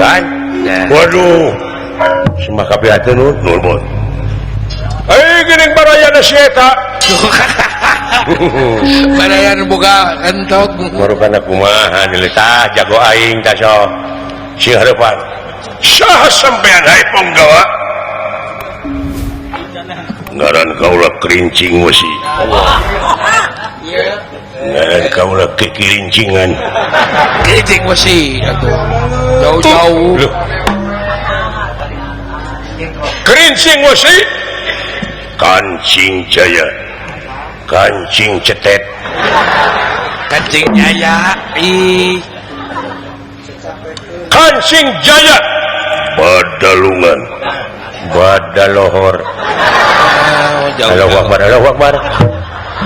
Kan? Waduh. Semah kapihateun nuhun nuhun. Eh geuning barayana si eta. Barayan boga entok. Baru kana kumaha deui tah jago aing tah sok. Si hareupan. Saha sampean hai punggawa? Ngaran kaula kerincing wesi. Ngaran kaula kekirincingan. Kerincing wesi atuh. Jauh-jauh. Kerincing wesi. Kancing Jaya. Kancing cetet. Kancing Jaya. Ih. Kancing Jaya. Badalungan. Badalohor. Allahu Akbar, Allahu Akbar.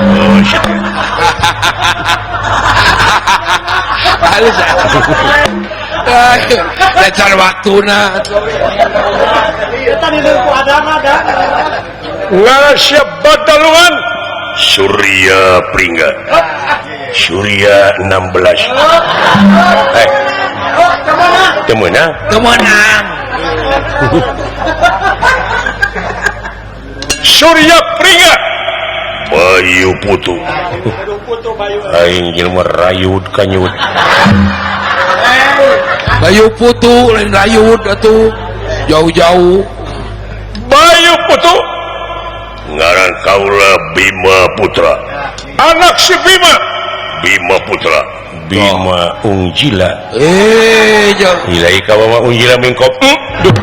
Oh, shit. Halus. Lecar waktuna. Ngaran siap Badalungan Surya Pringga. Surya 16. Eh. Temenang. Temenang. Surya Pringga Bayu Putu. Aing jelema rayud kanyud. Bayu Putu lain rayud atuh. Jauh-jauh. Bayu Putu. Ngaran kaula Bima Putra. Anak si Bima. Bima Putra. Bima Ungjila. Eh, jauh. Ilai kawa mah Ungjila mingkop. Duh.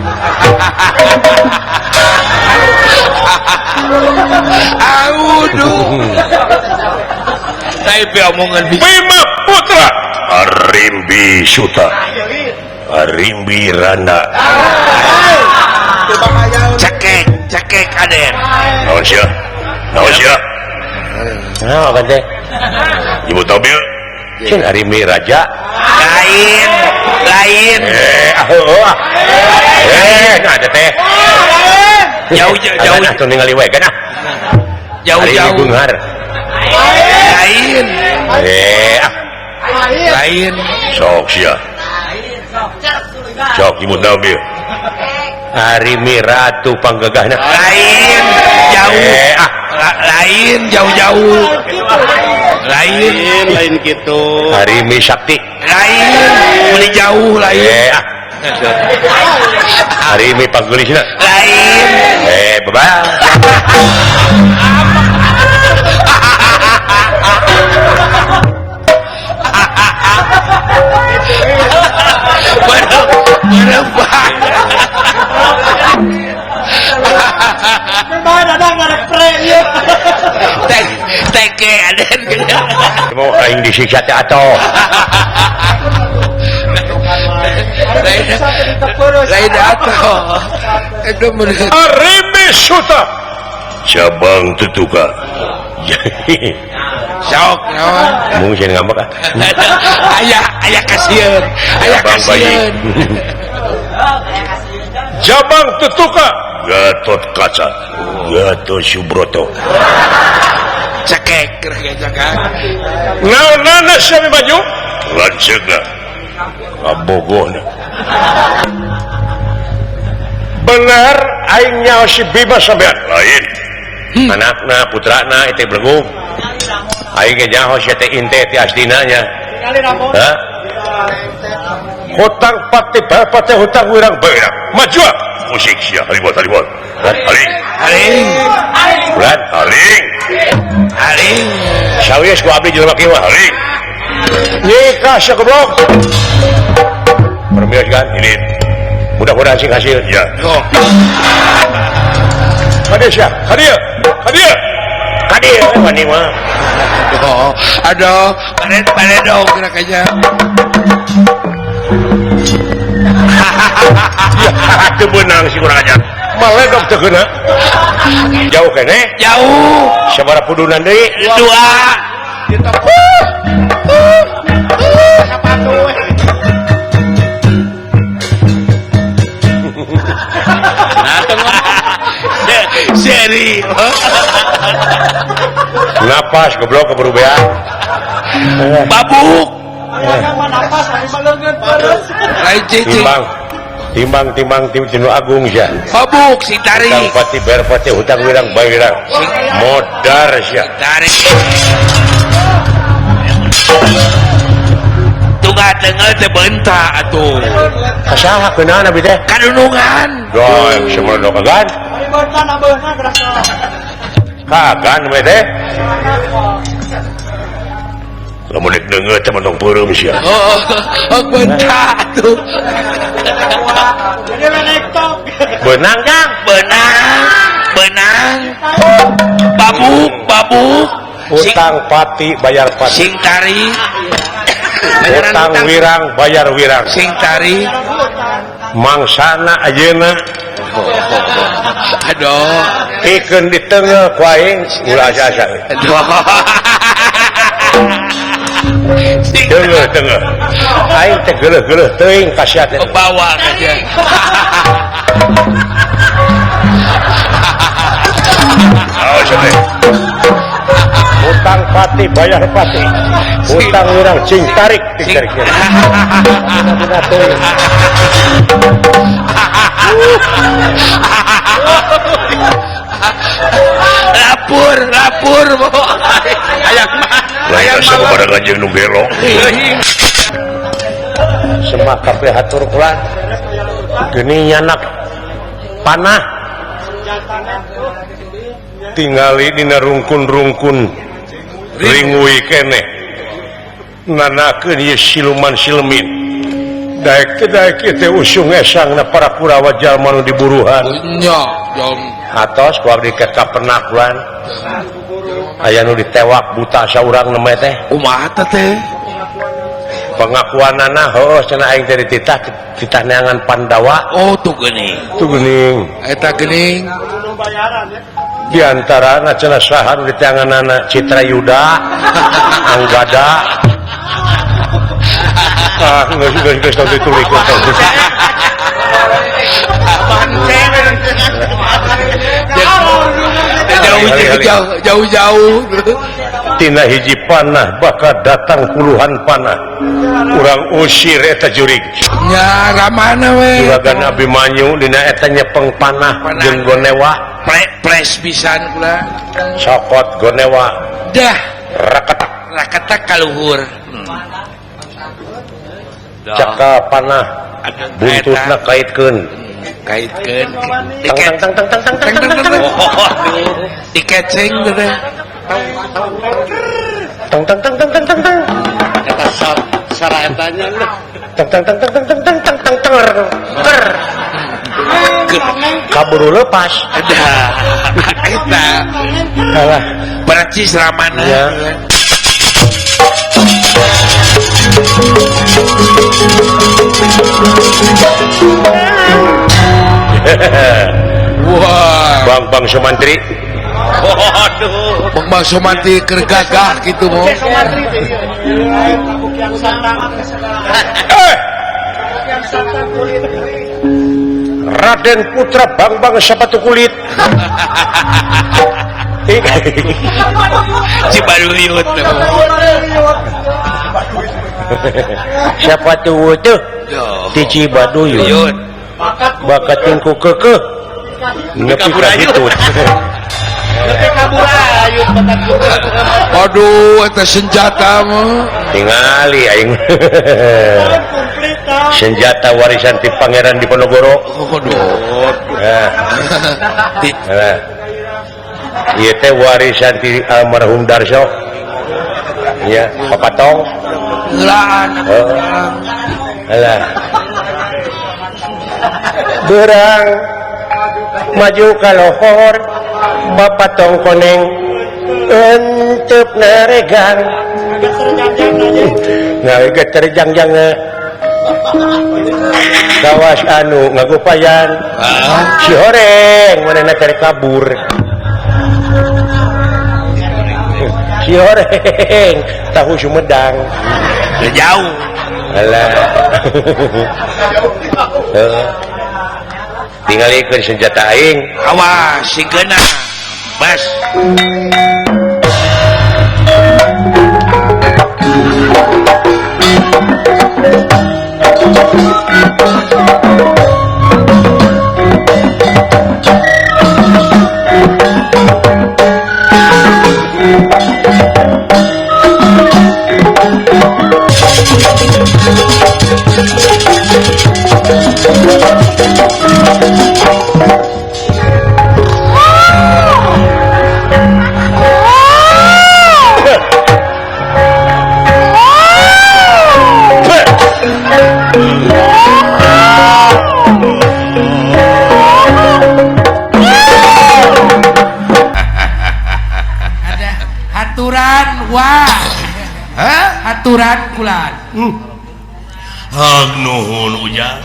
Aduh. Tapi omongan Bima Putra. Arimbi Suta. Arimbi Rana. Cekek, cekek aden. Naon sia? Naon sia? Naon apa teh? Ibu mobil. Cing Arimbi Raja. Lain, lain. Eh, ah, ah. Eh, nah ada teh. Jauh jauh jauh. Nah, tuh ningali we kan ah. Jauh jauh. Beunghar. Lain. Eh, ah. Lain. Sok sia. Sok ibu mobil. Arimi Ratu panggegahna. Lain, jauh. Eh, ah. Lain jauh-jauh. Lain, lain gitu. Arimi Sakti. Lain, beli jauh lain. Eh, ah. Arimi panggelisna. Lain. Eh, bye-bye. Mau aing disiksa teh atuh. Lain atuh. Arimi Suta cabang tutuka. Sok naon? Mung sieun ngambek ah. Aya aya kasieun, aya kasieun. Cabang tutuka Gatot Kaca, Gatot Subroto. Cekek keur naonana sia baju? Lanceugna kabogohna. Bener aing nyaho si Bima sampean lain. Anakna, putrana itu blegug. Aing ge nyaho sia teh inte ti asdina nya. Hah? Hutang pati bapak teh hutang wirang beurang. Maju ah. Musik sia haribot haribot. Haling. Haling. Bulan haling. Haling. Sawies ku abdi jelema kieu haling. Nikah sia goblok. Permios kan ini. Mudah-mudahan sing hasil ya. Oh. Kadieu sia, kadieu. Kadieu. Kadieu wani mah. Oh, aduh, panen dong kira-kira. Ya, teu beunang si kurang ajar. Maledog teu keuna. Jauh keneh? Jauh. Sabaraha pudunan deui? Dua. Seri. Napas goblok keburu beak. Babuk. Lain cicing. Timbang. Timbang-timbang tim Tinu Agung sia. Babuk sing tarik. Hutang pati bayar pati hutang wirang bayar wirang. Modar sia. Tarik. Tunggal tengah teh bentak atuh. Kasaha kunaon abi teh? Kadunungan. Doy, semono kagan. Kagan we teh. Lamun dek deungeut teh mentong peureum sia. Oh, bentak atuh. Benang Kang, benang, benang. Babuk, babuk. Hutang pati bayar pati. Sing tarik. Hutang wirang bayar wirang. Sing tarik. Mangsana ayeuna. Aduh. Ikeun ditengeuh ku aing ulah asa-asa. Aduh. Tengeuh tengeuh. Aing teh geuleuh-geuleuh teuing ka sia teh. Bawa ka sia. Oh, sia. Hutang pati bayar pati. Hutang wirang cing tarik, cing tarik. Lapur, lapur, ayang ayang mah anjing nu gelo. Semak kabeh hatur kula. Geni nyanak panah. Tingali dina rungkun-rungkun ringui keneh. Nanakeun ieu siluman silemin. Daek teh daek teh usung esangna para Kurawa jalma nu diburuhan. Nya, jom. Atos ku abdi ka kapenakuan. Aya nu ditewak buta saurang nemeh teh. Kumaha teh? Pengakuanana heuh cenah aing teh dititah titah neangan Pandawa. Oh, tuh geuning. Tuh geuning. Eta geuning. Di antarana cenah saha nu diteanganana Citra Yuda, Anggada. Ah, geus geus geus tong ditulikeun. Jauh-jauh tina hiji panah bakal datang puluhan panah. Urang usir eta jurig. Nya ramana we. Juragan Abimanyu dina eta nyepeng panah jeung gonewa. Pres pisan kula. Cokot gonewa. Dah raketak raketak kaluhur. Cakal panah buntutna kaitkeun. Kaitkeun. Tang tang tang tang tang tang tang tang. Dikeceng teh. Tang tang tang tang tang tang tang. Eta sara etanya. Tang tang tang tang tang tang tang tang tang. Ker. Kaburu lepas. Ada. Eta. Alah, percis ramana. Wah, Bang-bang Somantri. Waduh, Bang-bang Somantri keur gagah kitu mo. Raden Putra Bang-bang sepatu kulit. Cibaruyut. Siapa tuh tuh? Di Cibaduyut. Bakat tingku kekeh. Nepi ka hitut. Aduh, eta senjata mah. Tingali aing. Senjata warisan ti Pangeran Diponegoro. Aduh. Nah. Ieu teh warisan ti almarhum Darso. Iya, papatong. Heulaan. Alah. Berang maju ka lohor bapatong koneng entep naregang. Ngageter terjang-jang kawas anu ngagupayan. Si horeng manehna cari kabur. Si horeng tahu Sumedang. Jauh. Alah. Tingalikeun senjata aing. Awas sing geuna. Bas. Ada aturan wah. Hah? Aturan kulan. Hag nuhun ujang.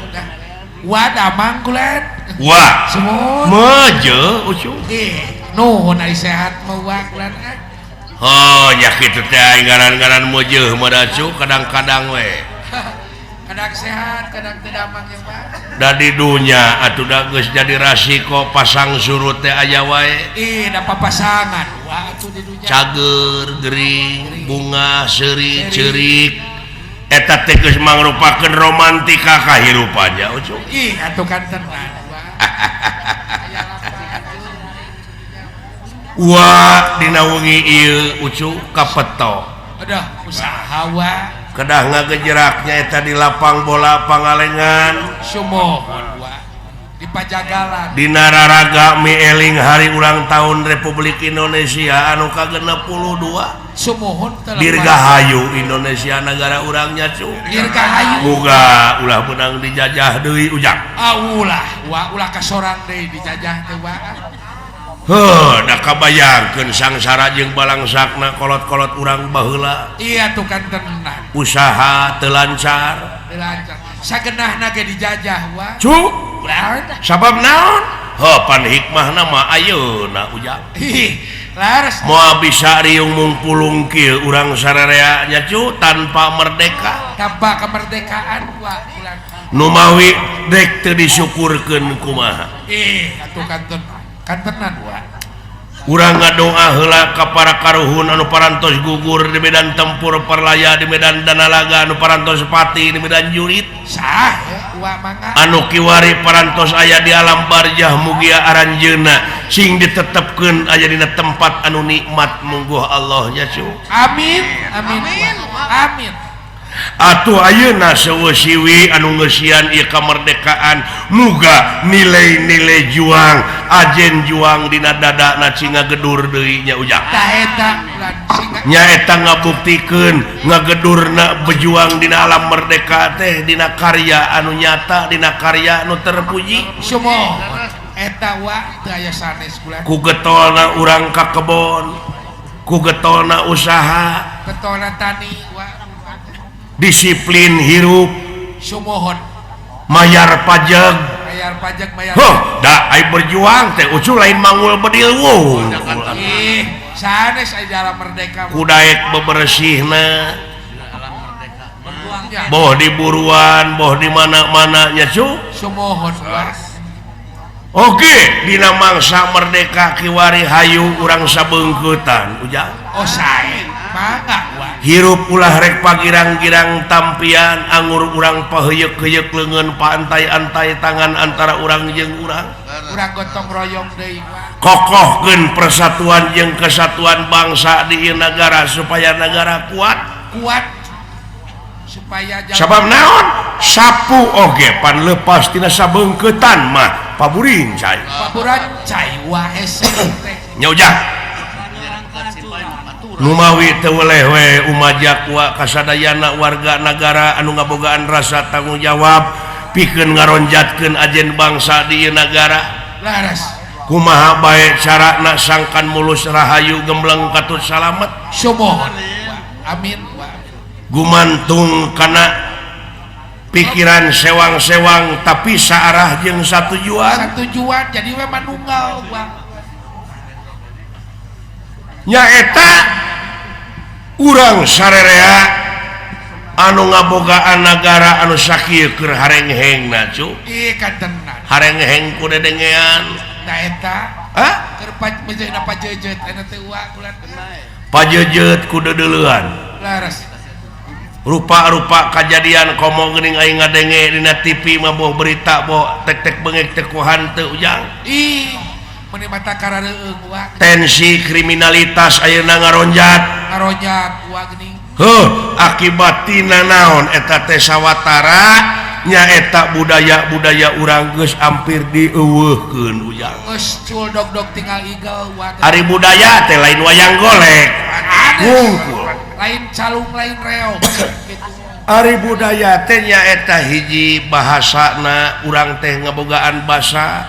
Wa damang kulan. Wah. Sumuhun. Meje ucu. Nuhun ari sehat mah wa kulan. Oh, nya kitu teh ngaran-ngaran meujeun mah dacu kadang-kadang we. Kadang sehat, kadang teu damang ya, Pak. Da di dunya atuh da geus jadi rasiko pasang surut teh aya wae. Ih, da papasangan wa atuh di dunya. Cager, gering, bunga, seuri, ceurik. Eta teh geus mangrupakeun romantika kahirupannya ucu. Ih, atuh kan tenan wa. Wa dina wengi ieu ucu kapeto. Aduh, usaha wa. Kedah ngagejeraknya eta di lapang bola Pangalengan. Sumuhun wa. Di Pajagalan. Dina raraga mieling hari ulang tahun Republik Indonesia anu ka-62. Sumuhun teu Dirgahayu Indonesia nagara urangnya cu. Dirgahayu. Muga ulah menang dijajah deui ujang. Ah ulah, wa ulah kasorang deui dijajah teh wa. Heuh, da kabayangkeun sangsara jeung balangsakna kolot-kolot urang baheula. Iya tuh kan tenan. Usaha teu lancar. Teu lancar. Sagenahna ge dijajah wa. Cu, sabab naon? Heuh, pan hikmahna mah ayeuna ujang. Ih, laras. Moal bisa riung mungpulung kieu urang sararea nya cu tanpa merdeka. Tanpa kemerdekaan wa. Nu mawi dek teu disyukurkeun kumaha. Ih, atuh kan tenan. Kantenan wa. Urang ngadoa heula ka para karuhun anu parantos gugur di medan tempur Parlaya, di medan Danalaga, anu parantos pati di medan jurit. Sah wa mangga. Anu kiwari parantos aya di alam barjah mugia aranjeunna sing ditetepkeun aya dina tempat anu nikmat mungguh Allah nya cu. Amin amin amin. Amin. Atuh ayeuna seueuh siwi anu ngeusian ieu kamerdekaan muga nilai-nilai juang ajen juang dina dadana cing ngagedur deui nya ujang. Tah eta nya eta ngabuktikeun ngagedurna berjuang dina alam merdeka teh dina karya anu nyata dina karya anu terpuji. Sumuhun eta wa teu aya sanes bulan. Ku getolna urang ka kebon, ku getolna usaha, getolna tani wa. Disiplin hirup sumuhun mayar pajak mayar pajak mayar. Huh, da ai berjuang teh ucu lain mangul bedil wung. Ih, sanes ai dalam merdeka. Kudaek bebersihna. Boh di buruan, boh di mana-mana nya cu. Sumuhun. Oke, dina mangsa merdeka kiwari hayu urang sabeungkeutan ujang. Oh sae. Mangga wa. Hirup ulah rek pagirang-girang tampian angur urang paheuyeuk-heuyeuk leungeun paantai-antai tangan antara urang jeung urang. Urang gotong royong deui wa. Kokohkeun persatuan jeung kesatuan bangsa di ieu nagara supaya nagara kuat. Kuat supaya sabab naon? Sapu oge pan lepas tina sabeungkeutan mah paburin cai. Paburan cai wa hese teh. Nya ujang. Numawi teu weleh we umajak wa kasadayana warga nagara anu ngabogaan rasa tanggung jawab pikeun ngaronjatkeun ajen bangsa di ieu nagara. Laras. Kumaha bae carana sangkan mulus rahayu gembleng katut salamet. Sumuhun. Amin. Gumantung kana pikiran sewang-sewang tapi saarah jeung satujuan. Satujuan jadi we manunggal wa. Nyaeta urang sarerea anu ngabogaan nagara anu sakieu keur harenghengna cu. Ih kantenan. Harengheng ku dedengean. Da eta. Hah? Keur pajeuna pajejeut eta teh wa kulan. Pajejeut ku deudeulean. Laras. Rupa-rupa kajadian komo geuning aing ngadenge dina TV mah boh berita boh tek-tek bengek teh ku hanteu ujang. Ih. Mata tensi kriminalitas ayeuna ngaronjat ngaronjat wa geuning. Heuh, akibat tina naon eta teh sawatara Nyaeta budaya-budaya urang geus hampir dieuweuhkeun ujang. Geus cul dog-dog tinggal igel wa. Ari budaya teh lain wayang golek. Wungkul. Lain calung lain reog gitu. Ari budaya teh nyaeta hiji bahasana urang teh ngabogaan basa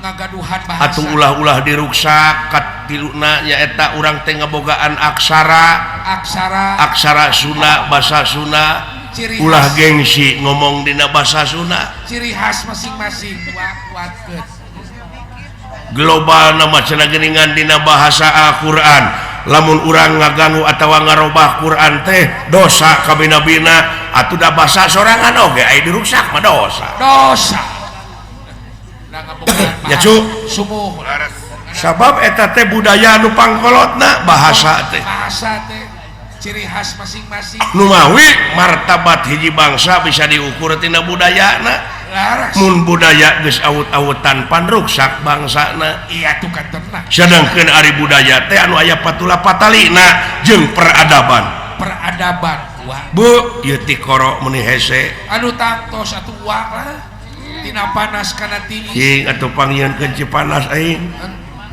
ngagaduhan bahasa. Atuh ulah-ulah diruksak katiluna nyaeta urang teh ngabogaan aksara. Aksara. Aksara Sunda, basa Sunda. Ciri ulah gengsi ngomong dina bahasa Sunda. Ciri khas masing-masing kuatkeun. Global nama cenah geuningan dina bahasa Al-Qur'an. Lamun urang ngaganggu atawa ngarobah Qur'an teh dosa kabina-bina atuh da basa sorangan oge aya diruksak mah dosa. Dosa. Ya cu. Sumuh. Sabab eta teh budaya anu pangkolotna bahasa teh. Bahasa teh ciri khas masing-masing. Numawi martabat hiji bangsa bisa diukur tina budayana. Mun budaya geus awut-awutan pan ruksak bangsana. Iya tuh kan tenang. Sedangkeun ari budaya teh anu aya patula patalina jeung peradaban. Peradaban wah. Bu, ieu tikoro meuni hese. Anu tangtos atuh wa lah. Tina panas kana tiis. Cing atuh pangieunkeun Cipanas aing.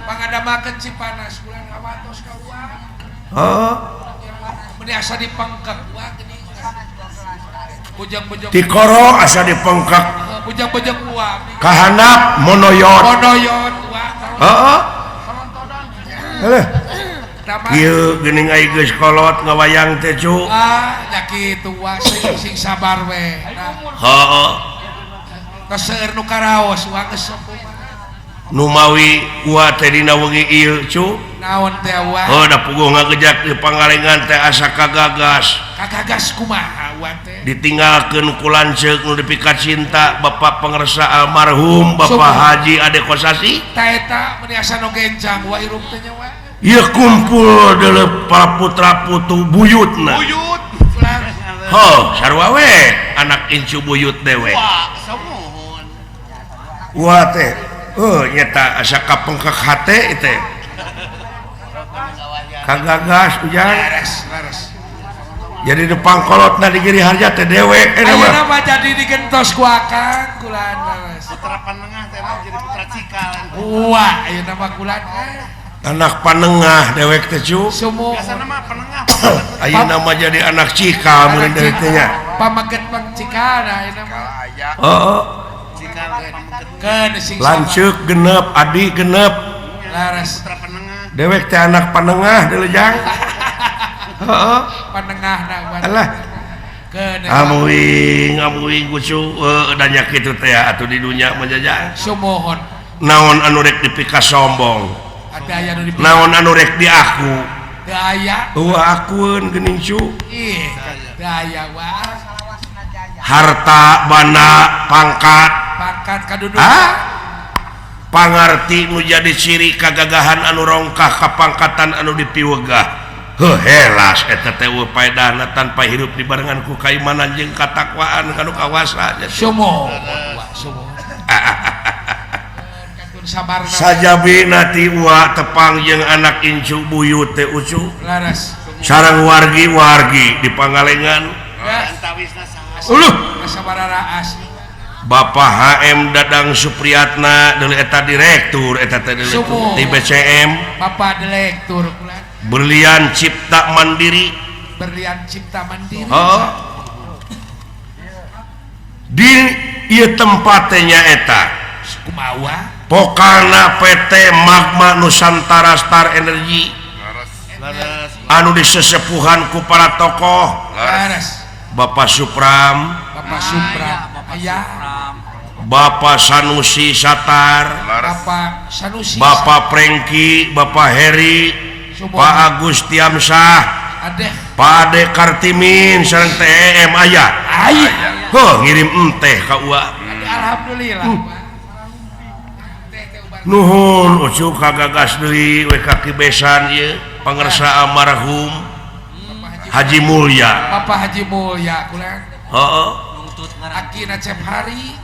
Pangadamakeun Cipanas bulan kawatos ka wa. Heuh. Meni asa dipengkek wa geuning. Bujang-bujang tikoro asa dipengkek. Bujang-bujang wa. Kahandap monoyot. Monoyot wa. Heeh. Heuh. Kieu geuning ai geus kolot ngawayang teh cu. Ah, nya kitu wa sing sabar we. Heeh. Tos seueur nu karaos wa geus sepuh. Numawi wa teh dina wengi ieu cu. Naon teh wa? Oh, da puguh ngagejak di Pangalengan teh asa kagagas. Kagagas kumaha wa teh? Ditinggalkeun ku lanceuk nu dipika cinta Bapak Pangersa almarhum Bapak Haji Ade Kosasi. Ta eta meuni asa nu gencang wa hirup teh nya wa. Ieu kumpul deuleu para putra putu buyutna. Buyut. Heuh, sarua we anak incu buyut dewe. Wa teh, heuh nyeta asa kapengkek hate teh. Kagagas ujang. Laras, laras. Jadi depan kolotna di Giri Harja teh dewe eta mah. Ayeuna mah jadi digentos ku akang kulan laras. Putra panengah teh mah jadi putra cikal. Wah, ayeuna mah kulan anak panengah dewek teh cu. Sumuh. Biasana mah panengah. Ayeuna mah jadi anak cikal meureun deui teh nya. Pamaget pang cikal ayeuna mah. Heeh. Lanceuk genep, adi genep. Laras. Dewek teh anak panengah dilejang. Heeh. Panengahna alah. Amuing amuing kucu da nya kitu teh atuh di dunya mah jajang. Sumuhun. Naon anu rek dipika sombong. Naon anu rek diaku. Teu aya. Eueuh akueun geuning cu. Ih, teu aya wa. Harta, banda, pangkat. Pangkat kadudukan. Pangarti nu jadi ciri kagagahan anu rongkah kapangkatan anu dipiwegah. Heuh helas eta teh eueuh paedahna tanpa hirup dibarengan ku kaimanan jeung katakwaan kanu kawasa. Sumuhun. Sumuhun. Sajabi nati wa tepang jeung anak incu buyut teh ucu. Laras. Sareng wargi-wargi di Pangalengan. Uluh. Bapak HM Dadang Supriyatna deuleu eta direktur eta teh deuleu di BCM. Bapak direktur Berlian Cipta Mandiri. Berlian Cipta Mandiri. Oh. Di ieu tempat teh nyaeta kumaha? Pokana PT Magma Nusantara Star Energy. Anu disesepuhan ku para tokoh. Bapak Supram, Bapak Supram, ayah, Bapak Sanusi Satar, Bapak Sanusi, Bapak Prengki, Bapak Heri, Pak Agus Tiamsah, Pak Ade Kartimin, sareng TEM aya. Heuh, ngirim enteh ka ua. Alhamdulillah. Nuhun ucu kagagas deui we ka kibesan ieu pangersa almarhum Haji Mulya. Bapak Haji Mulya kulan. Heeh. Akina Cep Hari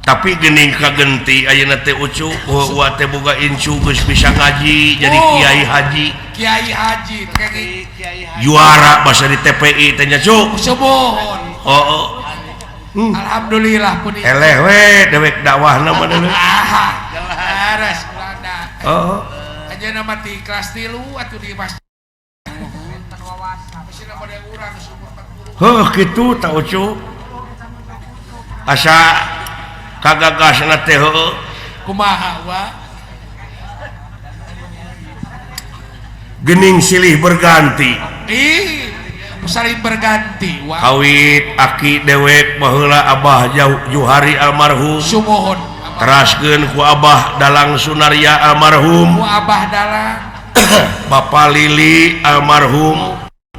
Tapi geuning kagenti ayeuna teh ucu wa teh boga incu geus bisa ngaji jadi kiai haji. Kiai haji juara basa di TPI teh nya cu. Sumuhun. Heeh. Alhamdulillah pun eleh we dewek dakwahna mah deuleu. Laras Belanda. Heeh. Anjeunna mah ti kelas 3 atuh di masjid. Masih bade urang umur 40. Heuh kitu ta Ucu. Asa kagagasna teh heueuh. Kumaha wa? Gening silih berganti. Ih, saling berganti wa. Kawit aki dewek baheula Abah Juhari almarhum. Sumuhun. Teraskeun ku Abah Dalang Sunarya almarhum. Ku Abah Dalang. Bapak Lili almarhum.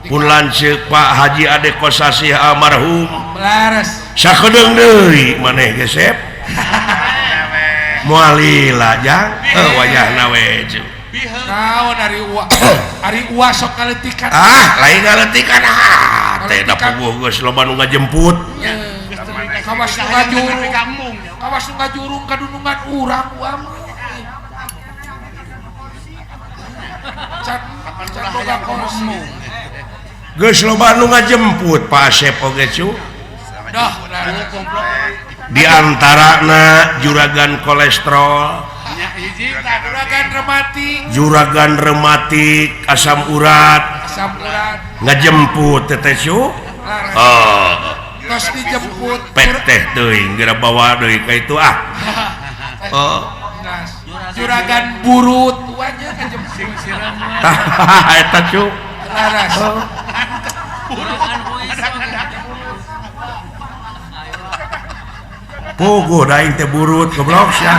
Pun lanceuk Pak Haji Ade Kosasih almarhum. Laras. Sakedeung deui maneh ge Sep. Moal lila jang. Heuh wayahna we cu. Naon ari uwa? Ari uwa sok ngaletikan. Ah, lain ngaletikan ah. Teh da puguh geus loba nu ngajemput. Kawas nu ngajurung. Kawas nu ngajurung ka dunungan urang uwa mah. Can boga kursi. Geus loba nu ngajemput Pak Asep oge cu. Dah, di antarana juragan kolesterol. Juragan rematik, juragan rematik, asam urat, asam urat, ngajemput teteh cu, oh, terus dijemput, peteh teuing geura bawa deui ka itu ah, oh, juragan burut, wanya ngajemput, eta cu, laras, puguh da aing teh burut goblok sia.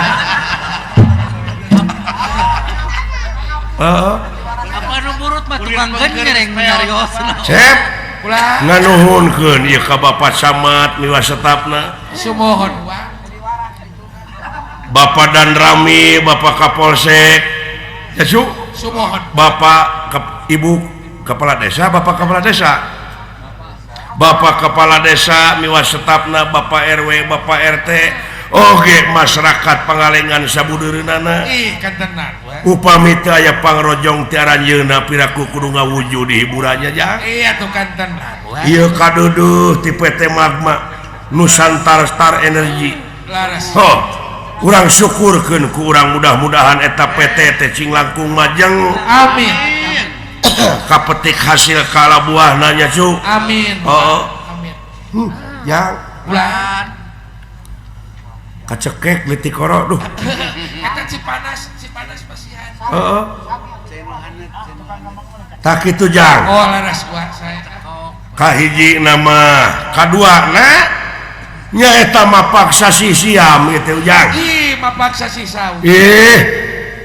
Apa nu burut mah tukang genjereng nyariosna. Sep. Nganuhunkeun ieu ka Bapak Camat miwa setapna. Sumuhun wa. Bapak Danrami, Bapak Kapolsek. Ya cu. Sumuhun. Bapak Ibu Kepala Desa, Bapak Kepala Desa. Bapak Kepala Desa miwa setapna, Bapak RW, Bapak RT. Oge masyarakat Pangalengan sabudeureunana. Ih, kantenan we. Upami teu aya pangrojong ti aranjeunna piraku kudu ngawujud di hiburannya jang. Iya tuh kantenan we. Ieu kaduduh ti PT Magma Nusantara Star Energy. Laras. Ho, urang syukurkeun ku urang mudah-mudahan eta PT teh cing langkung majeng. Amin. Kapetik hasil kalabuahna nya cu. Amin. Heeh. Amin. Jang. Ulah. Kacekek leutik koro duh. Eta Cipanas, Cipanas masihan. Heeh. Tah kitu jang. Oh laras gua saya. Kahiji nama, kaduana nyaeta mapak sasih siam ieu jang. Ih, mapak sasih saum. Ih,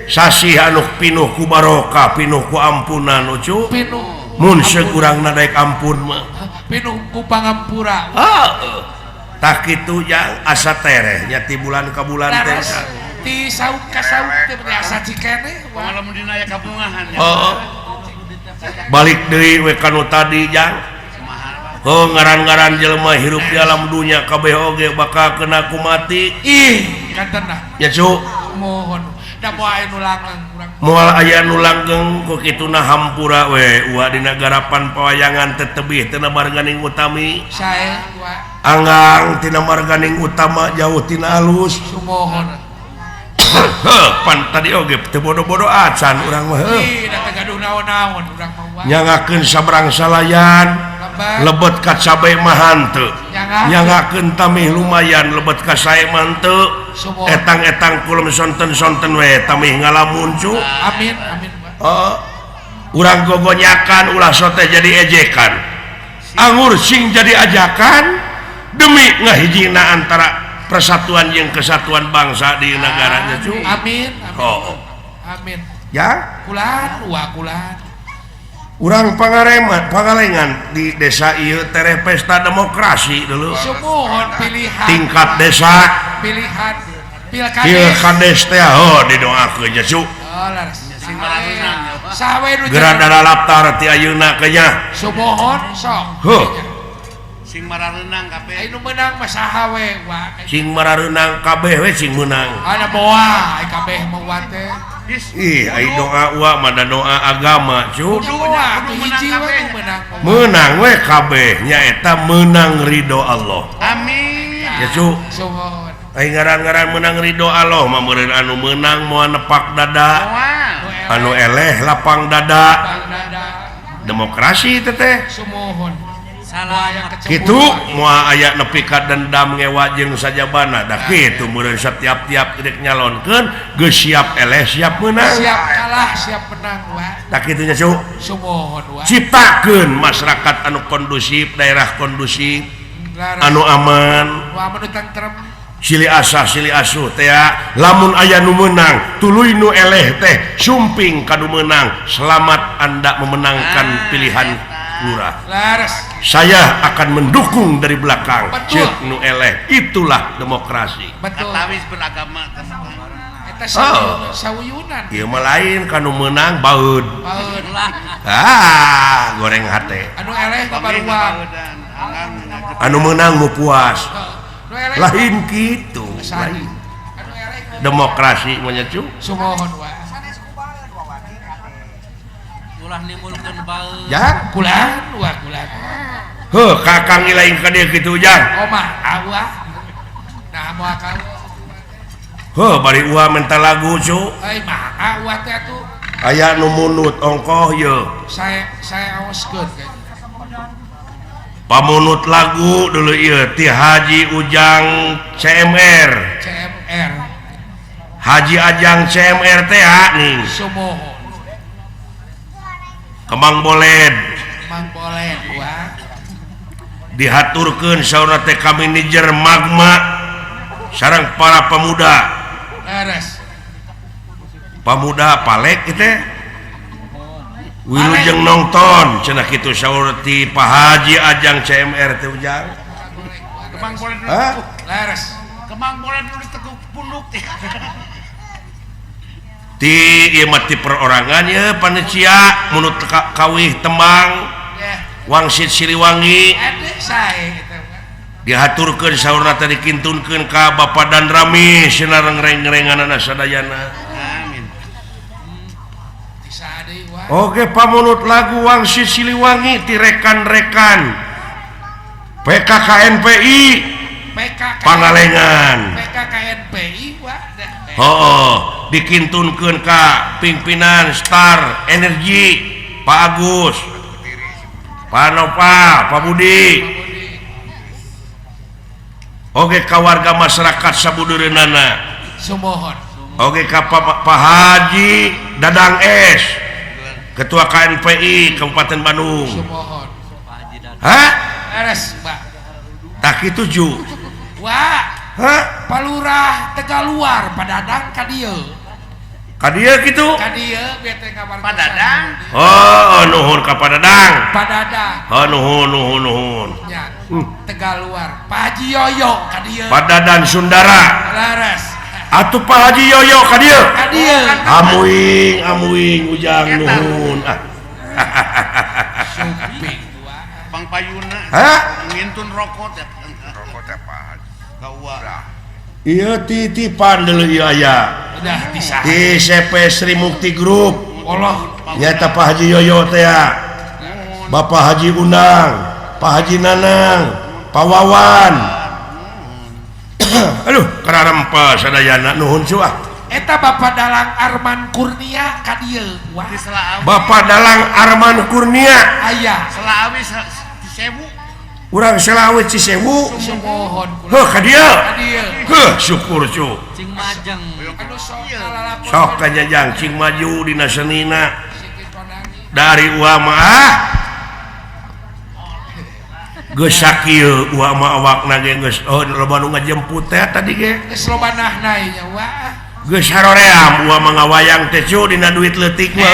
sasih anu pinuh ku barokah, pinuh ku ampunan ucu. Pinuh. Mun seurang nadaek ampun mah. Pinuh ku pangampura. Heeh. Tah kitu jang asa tereh nya ti bulan ka bulan teh. Ti saum ka saum teh asa cikene. Lamun dina aya kabungahan. Heeh. Balik deui we ka nu tadi jang. Heuh ngaran-ngaran jelema hirup di alam dunya kabeh oge bakal kena ku mati. Ih, kantenah. Ya cu. Mohon. Da moal aya nu langgeng urang. Moal aya nu langgeng ku kituna hampura we uwa dina garapan pawayangan teh tebih tina marganing utami. Sae wa. Anggang tina marganing utama jauh tina alus. Sumuhun. Heuh, pan tadi oge teu bodo-bodo acan urang mah. Ih, da teu gaduh naon-naon urang mah wa. Nyangakeun sabrang salayan. Lebet ka cabe mah henteu. Nyangakeun tamih lumayan lebet ka sae mah henteu. Etang-etang kulem sonten-sonten we tamih ngalamun cu. Amin, amin. Heeh. Urang gogonyakan ulah sote jadi ejekan. Angur sing jadi ajakan demi ngahijina antara persatuan jeung kesatuan bangsa di negaranya cu. Amin, amin. Oh. Amin. Ya, kulan wa kulan. Urang Pangalengan di desa ieu tereh pesta demokrasi dulu. Sumuhun pilihan. Tingkat desa. Pilihan pilkades. Pilkades teh oh didoakeun nya cu. Oh laras. Saha we nu geura dalalaptar ti ayeuna ke nya. Sumuhun sok. Heuh. Sing marareunang kabeh. Anu meunang mah saha we wa. Sing marareunang kabeh we sing meunang. Ada boa ai kabeh mah wa teh. Ih, ai doa wa mah da doa agama cu. Menang Meunang we kabeh nyaeta meunang ridho Allah. Amin. Ya cu. Ai ngaran-ngaran menang ridho Allah mah meureun anu meunang moal nepak dada. Anu eleh lapang dada. Demokrasi teteh. Kitu moal aya nepi ka dendam ngewa jeung sajabana. Da kitu meureun setiap-tiap rek nyalonkeun geus siap eleh siap meunang. Siap kalah siap menang wa. Da kitu nya cu. Sumuhun wa. Ciptakeun masyarakat anu kondusif, daerah kondusif, anu aman. Wa anu tentrem. Silih asah silih asuh teh lamun aya nu meunang tuluy nu eleh teh sumping ka nu meunang. Selamat Anda memenangkan pilihan lurah. Saya akan mendukung dari belakang. Ceuk nu eleh, itulah demokrasi. Betul. Katawis beragama. Eta sauyunan. Ieu mah lain ka nu meunang baeud. Baeud lah. Ah, goreng hate. Anu eleh kabaruang. Anu meunang mu puas. Lain gitu. Lain. Demokrasi mah nya cu. Sumuhun wa. Ulah nimbulkeun baeud. Ya, kulan wa kulan. Heuh, kakang lain ka dieu kitu ujang. Omah awah. Nah moal ka. Heuh, bari uah menta lagu cu. Euy mah awah teh atuh. Aya nu munut ongkoh ye. Saya aoskeun ka. Pamunut lagu dulu ieu ti Haji Ujang CMR. CMR. Haji Ajang CMR teh nih. Sumuhun. Kemang Boled. Kemang Boled wah. Dihaturkeun saurna teh ka manajer Magma sareng para pemuda. Leres. Pemuda palek ieu teh. Wilujeng nonton cenah kitu saur ti Pak Haji Ajang CMR teh Ujang. Kemang Boled. Hah? Leres. Kemang Boled nu ditekuk punduk teh. Ti ieu mah ti perorangan ye panitia munut kawih tembang. Wangsit Siliwangi. Dihaturkeun saurna teh dikintunkeun ka Bapak Dan Rami cenah reng-renganana sadayana. Amin. Oke pamunut lagu Wangsit Siliwangi ti rekan-rekan PKKNPI Pangalengan. PKKNPI wah. Oh, dikintunkeun ka pimpinan Star Energi Pak Agus, Pak Nova, Pak Budi. Oke ka warga masyarakat sabudureunana. Sumuhun. Oke ka Pak Haji Dadang S, Ketua KNPI Kabupaten Bandung. Sumuhun. Hah? Leres, Pak. Tak kitu ju. Wah. Hah? Palurah Tegaluar Padadang ka dieu. Ka dieu kitu? Ka dieu bieu teh kabar Padadang. Oh, nuhun ka Padadang. Padadang. Oh, nuhun nuhun nuhun. Nya. Tegaluar. Pak Haji Yoyo ka dieu. Padadan Sundara. Leres. Atuh Pak Haji Yoyo ka dieu. Ka dieu. Amuing amuing Ujang nuhun. Ah. Suping. Bang Payuna. Hah? Ngintun rokok teh. Rokok teh Pak Haji. Iya titipan dulu ieu aya. Udah bisa. Di CP Sri Mukti Group. Allah. Nyata Pak Haji Yoyo teh. Bapak Haji Unang, Pak Haji Nanang, Pak Wawan. Aduh, kararempa sadayana nuhun cu ah. Eta Bapak Dalang Arman Kurnia ka dieu. Wah. Bapak Dalang Arman Kurnia. Aya. Selaawi Cisewu. Urang Selaawi Cisewu. Sumuhun. Heuh ka dieu. Ka dieu. Heuh syukur cu. Cing majeng. Anu sok kalalakon. Sok kanyajang cing maju dina senina. Dari uwa mah ah. Geus sakieu uwa mah awakna ge geus oh loba nu ngajemput teh tadi ge. Geus loba nahnai nya uwa. Geus haroream uwa mah ngawayang teh cu dina duit leutik mah.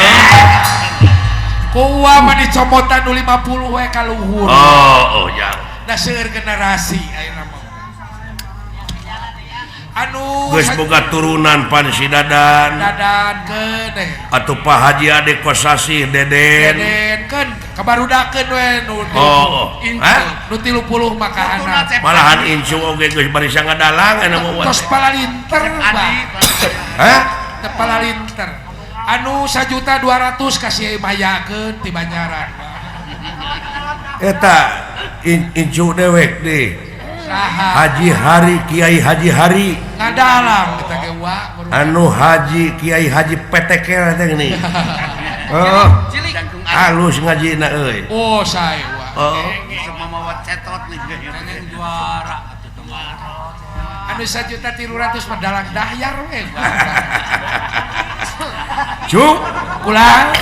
Ku uwa mah dicomotan nu 50 we ka luhur. Oh, oh ya. Da seueur generasi ayeuna mah. Anu geus boga turunan pan si Dadan. Dadan keun deh. Atuh Pak Haji Ade Kosasih Deden. Deden keun kabarudakeun we nu. Oh, nu 30 mah kahana. Malahan incu oge geus barisa ngadalang anu mah. Tos palalinter Pak. Hah? Teu palalinter. Anu 1.200.000 kasih mayakeun ti Banjaran. Eta incu dewek deh. Haji Hari Kiai Haji Hari ngadalang eta ge wa anu Haji Kiai Haji PTK teh geuning. Heeh. Halus ngajina euy. Oh sae wa. Heeh. Mamawa cetot nih juara atuh teh. Anu 1.300.000 mah dalang dahyar we. Cuk ulang.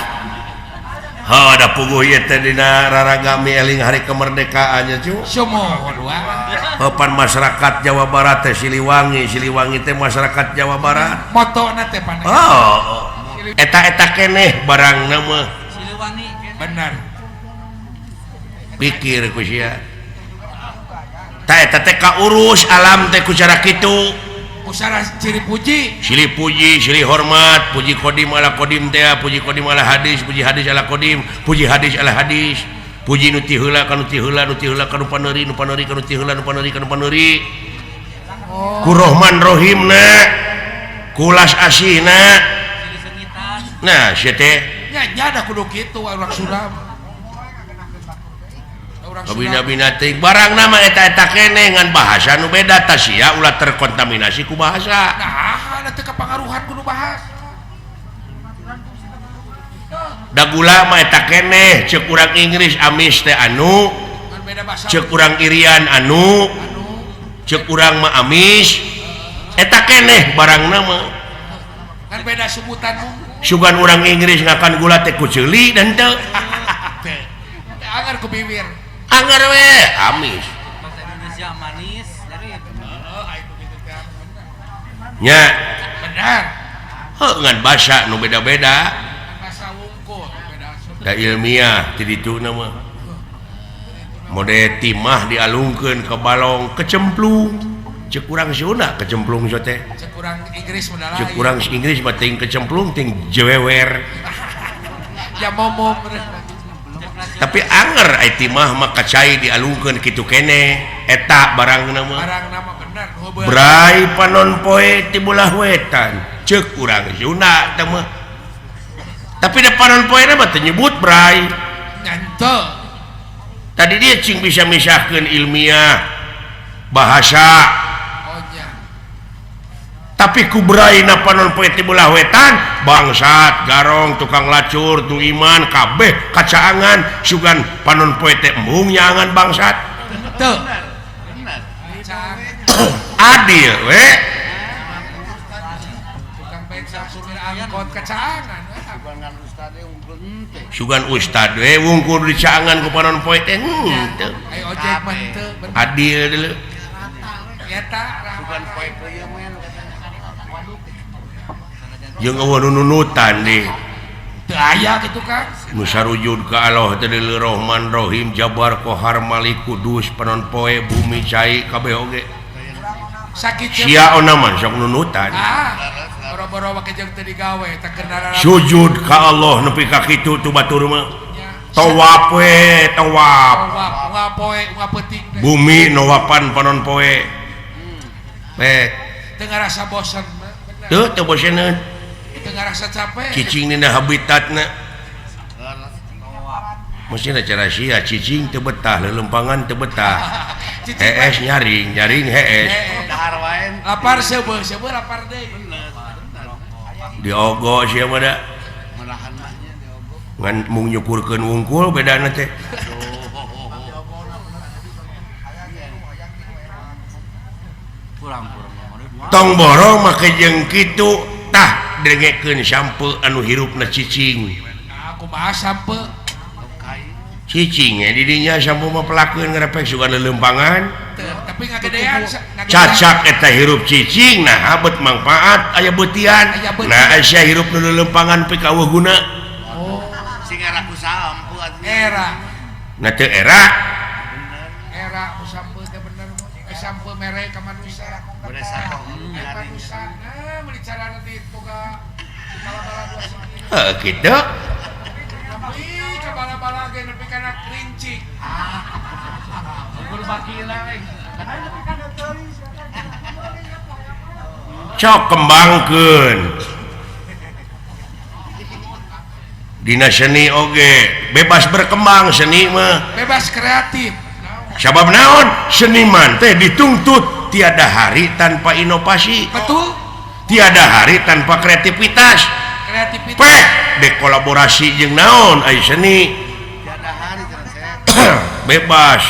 Ha da puguh ieu teh dina raragami eling hari kemerdekaannya cu. Sumuhun wa. Papan masyarakat Jawa Barat teh Siliwangi, Siliwangi teh masyarakat Jawa Barat. Motona teh pan. Oh. Eta-eta keneh barangna mah. Siliwangi bener. Pikir ku sia. Tah eta teh kaurus alam teh ku cara kitu. Usara ciri puji, silih puji, silih hormat, puji kodim ala kodim teh, puji kodim ala hadis, puji hadis ala kodim, puji hadis ala hadis, puji nu ti heula ka nu ti heula, nu ti heula ka nu paneuri, nu paneuri ka nu ti heula, nu paneuri ka nu paneuri. Ku Rohman Rohimna, ku Las Asihna. Nah, sia teh nya nya da kudu kitu urang Sunda. Kabina-bina teuing barang nama eta-eta keneh ngan bahasa nu beda tah sia ulah terkontaminasi ku bahasa. Nah, teu kapangaruhan ku nu bahasa. Da gula mah eta keneh ceuk urang Inggris amis teh anu, ceuk urang Irian anu, ceuk urang mah amis. Eta keneh barangna mah. Ngan beda sebutan. Sugan urang Inggris ngakan gula teh ku ceuli dan teu. Anger ku bibir. Anger we amis. Bahasa Indonesia manis dari nya benar. Heuh ngan basa nu beda-beda. Basa wungkul beda. Da ilmiah ti ditu na mah. Mode timah dialungkeun ke balong kecemplung. Ceuk urang Sunda kecemplung so teh. Ceuk urang Inggris mah lain. Ceuk urang Inggris mah ting kecemplung ting jewewer. Ya momong. Tapi anger ai timah mah kacai dialungkeun kitu keneh eta barangna mah. Barangna mah bener. Brai panon poe ti bolah wetan ceuk urang Sunda teh mah. Tapi da panon poe mah teu nyebut brai. Nya tadi dia cing bisa misahkeun ilmiah bahasa. Oh nya. Tapi ku brai na panon poe ti bolah wetan bangsat garong tukang lacur tu iman kabeh kacaangan sugan panon poe teh embung nyaangan bangsat. Teu. Adil we. Tukang becak supir angkot kacaangan. Sugan ustad we wungkul dicaangan ku panon poe teh henteu. Ai ojek mah henteu. Adil deuleu. Eta sugan poe teh mah jeung eueuh nu nunutan deui. Teu aya kitu Kang. Nu sarujud ka Allah teh deuleu Rahman Rahim Jabar Kohar Malik Kudus panon poe bumi cai kabeh oge. Sakit sia ona mah sok nunutan. Ah, boro-boro make jeung teu digawe teh kendaraan. Sujud ka Allah nepi ka kitu tu batur mah. Tawaf we, tawaf. Tawaf, unggal poe, unggal peuting. Bumi nawapan panon poe. Pek. Teu ngarasa bosen. Teu teu boseneun. Teu ngarasa capek. Cicing dina habitatna. Mestina cara sia cicing teu betah, lelempangan teu betah. Hees nyaring, nyaring hees. Dahar wae. Lapar seubeuh, seubeuh lapar deui. Diogo sia mah da. Ngan mung nyukurkeun wungkul bedana teh. Tong borong make jeung kitu tah dengekeun sampe anu hirupna cicing. Nah, kumaha sampe? Cicing di dinya sampe mah pelakeun ngarepek sugan lelempangan. Tapi ngagedean cacak eta hirup cicing nah abet mangfaat aya beutian. Nah sia hirup nu lelempangan pika eueuh guna. Oh, sing era ku sampe atuh. Era. Nah teu era. Era ku sampe teh bener. Sampe mere ka manusia. Manusia. Nah, meuli carana di boga bala-bala dua segi. Heuh kitu. Tapi ka bala-bala ge nepi kana kerincik. Ukur bakila we. Cok kembangkeun. Dina seni oge bebas berkembang seni mah. Bebas kreatif. Sabab naon seniman teh dituntut tiada hari tanpa inovasi. Betul. Tiada hari tanpa kreativitas. Kreativitas. Peh dekolaborasi jeung naon ai seni. Tiada hari bebas.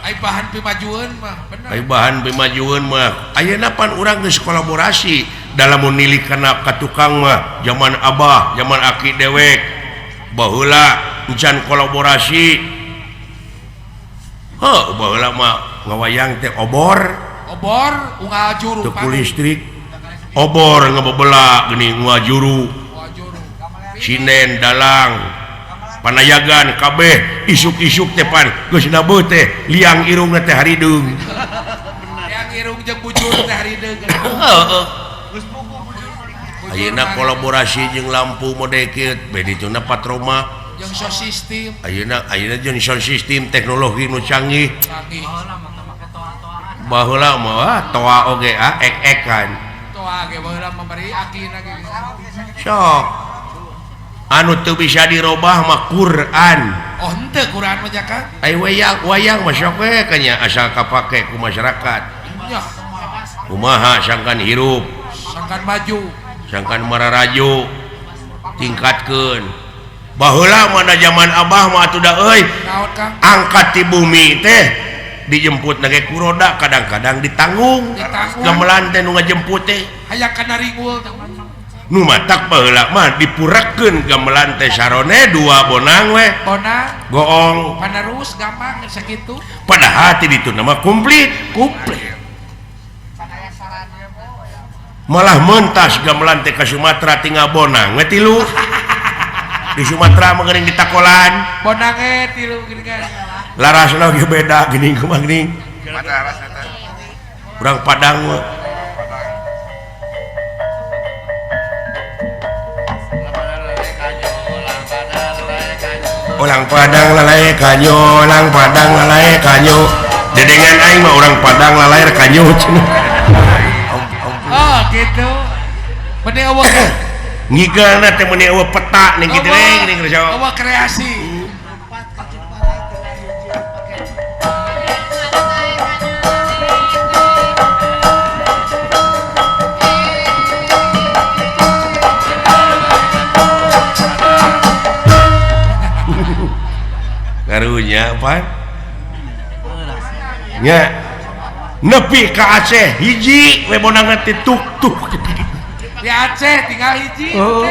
Ai bahan pimajueun mah bener. Ai bahan pimajueun mah ayeuna pan urang geus kolaborasi dalam menilik kana ka tukang mah zaman abah, zaman aki dewek. Baheula encan kolaborasi. Heuh, baheula mah ngawayang teh obor. Obor unggal juru. Teu ku listrik. Obor ngebebela geuning unggal juru. Sinen dalang panayagan kabeh isuk-isuk teh pan geus nabeuh teh liang irungna teh harideung. Liang irung jeung bujur teh harideung. Heeh. Ayeuna kolaborasi jeung lampu mode kieu beh dituna patroma jeung sound system. Ayeuna ayeuna jeung sound system teknologi nu canggih. Baheula mah toa oge ah ek-ekan. Toa ge baheula mah bari akina ge. Sok. Anu teu bisa dirobah mah Quran. Oh henteu Quran mah jaka. Ai wayang wayang mah sok we kanya asal kapake ku masyarakat. Nya. Kumaha sangkan hirup, sangkan maju, sangkan mararaju tingkatkeun. Baheula mah da zaman abah mah atuh da euy. Angkat ti bumi teh dijemput na ge ku roda kadang-kadang ditanggung. Gamelan teh nu ngajemput teh. Hayang kana ringul. Nu matak baheula mah dipurakeun gamelan teh sarone dua bonang we. Bonang goong. Panerus gampang sakitu. Padahal ti ditu mah komplit, komplit. Malah mentas gamelan teh ka Sumatera tinggal bonang we tilu. Di Sumatera mah geuning ditakolan. Bonang ge tilu geuning. Larasna ge beda geuning kumaha geuning. Urang Padang mah. Orang Padang lalae kanyo, orang Padang lalae kanyo. Dedengan aing mah orang Padang lalae kanyo cenah. Oh, gitu. Meni eueuh ngigeulna teh meni eueuh peta ning kitu we geuning eueuh kreasi. Karunya pan nya nepi ka Aceh hiji we bonangan teh tuk-tuk di Aceh tinggal hiji oh.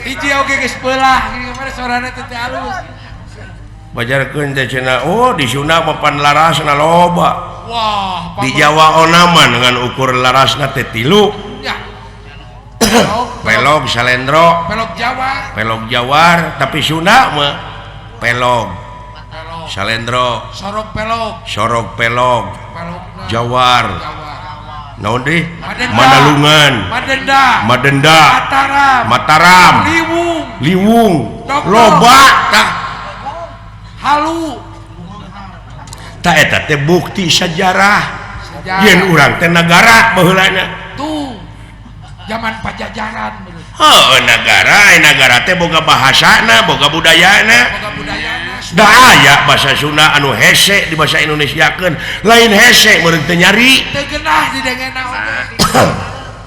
Hiji oge geus beulah gimana sorana teh teh alus bajarkeun teh cenah oh di Sunda mah pan larasna loba. Wah, di Jawa onaman dengan ukur larasna teh tilu ya. Pelog salendro, pelog Jawa, pelog Jawar, tapi Sunda mah pelog, salendro, sorog pelog, sorog pelog, Jawar, naon deui? Madalungan, Madenda, Madenda, Mataram, Mataram, Liwung, Liwung, loba tah, halu, tah eta teh bukti sejarah, yen urang teh nagara baheulana. Tuh. Zaman Pajajaran menurut. Heuh, nagara, nagara teh boga bahasana, boga budayana. Boga budayana. Da aya bahasa Sunda anu hese di bahasa Indonesiakeun, lain hese meureun teu nyari. Teu geunah didengena oge.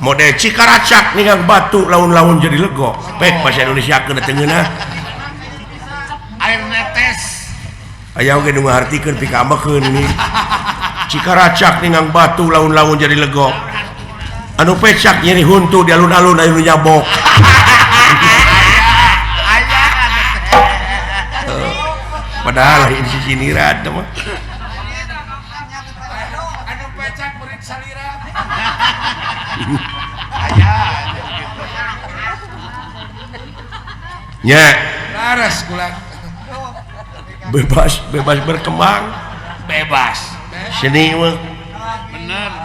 Model Cikaracak ninggang batu laun-laun jadi lego. Pek bahasa Indonesiakeun teu ngeunah. Air netes. Aya oge nu ngahartikeun pikaambekeun ini. Cikaracak ninggang batu laun-laun jadi lego. Anu pecak nyeri huntu di alun-alun anu nyabok. Padahal lain si siniran teh mah. Anu pecak murid salira. Aya. Nya. Laras gulang. Bebas, bebas berkembang. Bebas. Seni mah. Bener.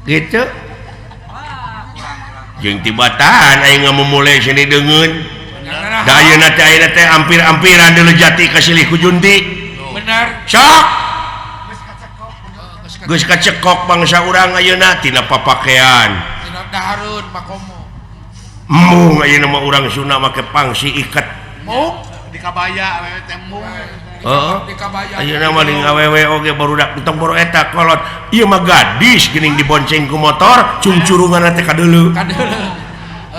Gitu jeung tibatan aing ngamumule seni deungeun da ayeuna teh ampir-ampiran deuleu jati ka silih ku junti. Bener sok geus kacekok bangsa urang ayeuna tina papakean tina dahareun makomo mung ayeuna mah urang Sunda make pangsi iket mung di kabaya we teh mung Heeh. Ayeuna mah ning awewe oge barudak entong boro eta kolot. Ieu mah gadis geuning dibonceng ku motor, cungcurunganna teh kadeuleu. Kadeuleu.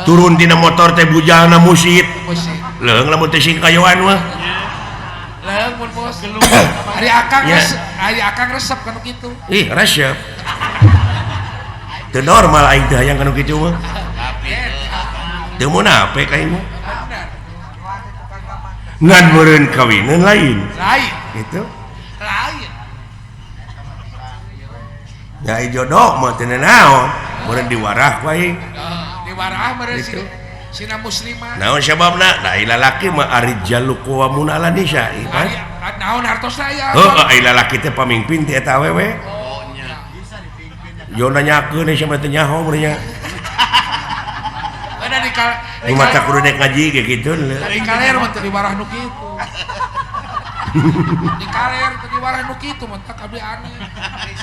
Turun tina motor teh bujalna musit. Musit. Leung lamun teh sing kayoan mah. Leung mun bos. Ari akang ari akang resep kanu kitu. Ih, resep. Teu normal aing teh hayang kanu kitu mah. Teu munafik aing mah. Ngan meureun kawinan lain. Lain. Gitu. Lain. Ya jodoh mah teu naon, meureun diwarah wae. Diwarah meureun sina muslimah. Naon sababna? Da lalaki mah arijalu qawwamuna 'ala nisa. Naon hartosna aya? Heuh, ai lalaki teh pamimpin teh eta awewe. Oh nya. Yo nanyakeun sia mah teu nyaho meureun nya. Di mata kudu dek ngaji ge kitu. Di kaler mah teu diwarah nu kitu. Di kaler teu diwarah nu kitu mah tak abdi aneh.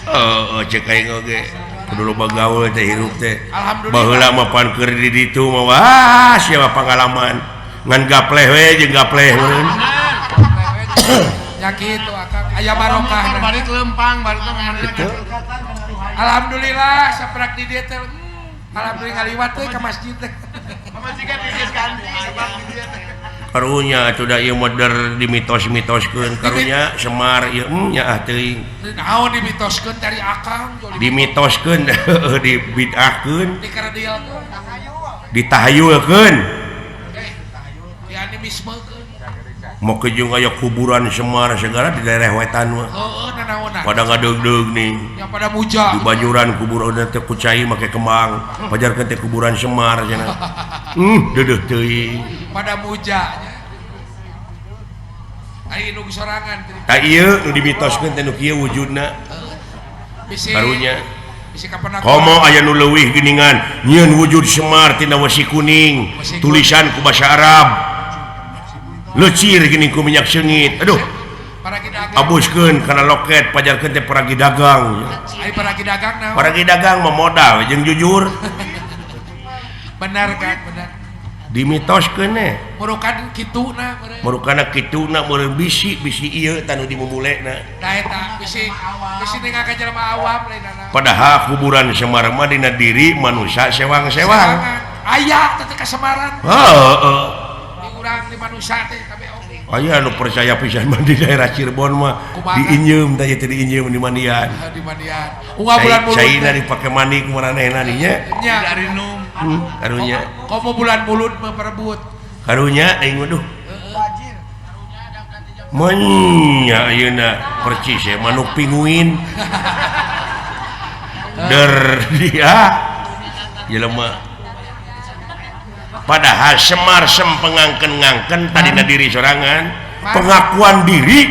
Heeh, cek aing oge. Kudu loba gaul teh hirup teh. Alhamdulillah. Baheula mah pan keur di ditu mah wah sia pangalaman. Ngan gapleh we jeung gapleh meureun. Nya kitu akang aya barokah. Balik lempang balik kitu. Alhamdulillah saprak di dieu teh. Alhamdulillah ngaliwat teh ka masjid teh. Karunya atuh da ieu mah der dimitos-mitoskeun karunya Semar ieu nya ah teuing. Naon dimitoskeun dari akang dimitoskeun dibid'ahkeun dikaradilkeun ditahayulkeun dianimismekeun. Make jeung aya kuburan Semar segala di daerah wetan mah. Heeh, nanaonan. Pada ngadeugdeug nih. Ya pada muja. Di bajuran kuburan teh ku cai make kembang, pajarkeun teh kuburan Semar cenah. Deudeuh teuing. Pada muja nya. Ai nu sorangan. Tah ieu nu dimitoskeun teh nu kieu wujudna. Bisi karunya. Bisi kapan komo aya nu leuwih geuningan nyieun wujud Semar tina wesi kuning, tulisan ku basa Arab. Lecir gini ku minyak sengit. Aduh. Abuskeun kana loket pajarkeun teh paragi dagang. Ai paragi dagang naon? Paragi dagang mah modal jeung jujur. Benar kan, benar. Dimitoskeun eh. Murukan kituna meureun. Murukana kituna meureun bisi-bisi ieu tah nu dimumulena. Tah eta bisi bisi ningal ka jelema awam lainna. Padahal kuburan Semar mah dina diri manusia sewang-sewang. Aya teh ka Semaran. Heeh. Urang di manusia teh kabeh oge. Aya nu percaya pisan mah di daerah Cirebon mah diinjeum teh teh diinjeum di mandian. Di mandian. Unggal bulan mulut. Caina dipake mandi ku maranehna nya. Nya. Darinum. Karunya. Komo bulan mulut mah perebut. Karunya aing waduh. Wajir. Menya ayeuna percis ya manuk pinguin. Der dia jelema. Padahal Semar sempengangken-ngangken tadina diri sorangan pengakuan diri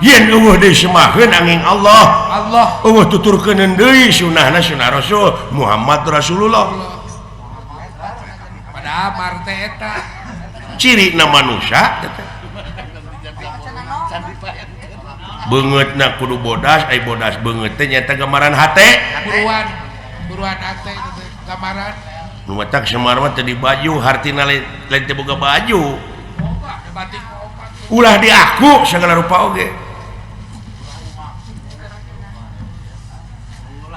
yen eueuh deui semaheun angin Allah Allah eueuh tuturkeun deui sunahna sunah Rasul Muhammad Rasulullah. Padahal mar teh eta cirina manusia beungeutna kudu bodas ai bodas beungeut teh nyaeta gambaran hate buruan buruan hate teh gambaran nu matak Semar mah teu di baju hartina lain teu boga baju ulah diaku segala rupa oge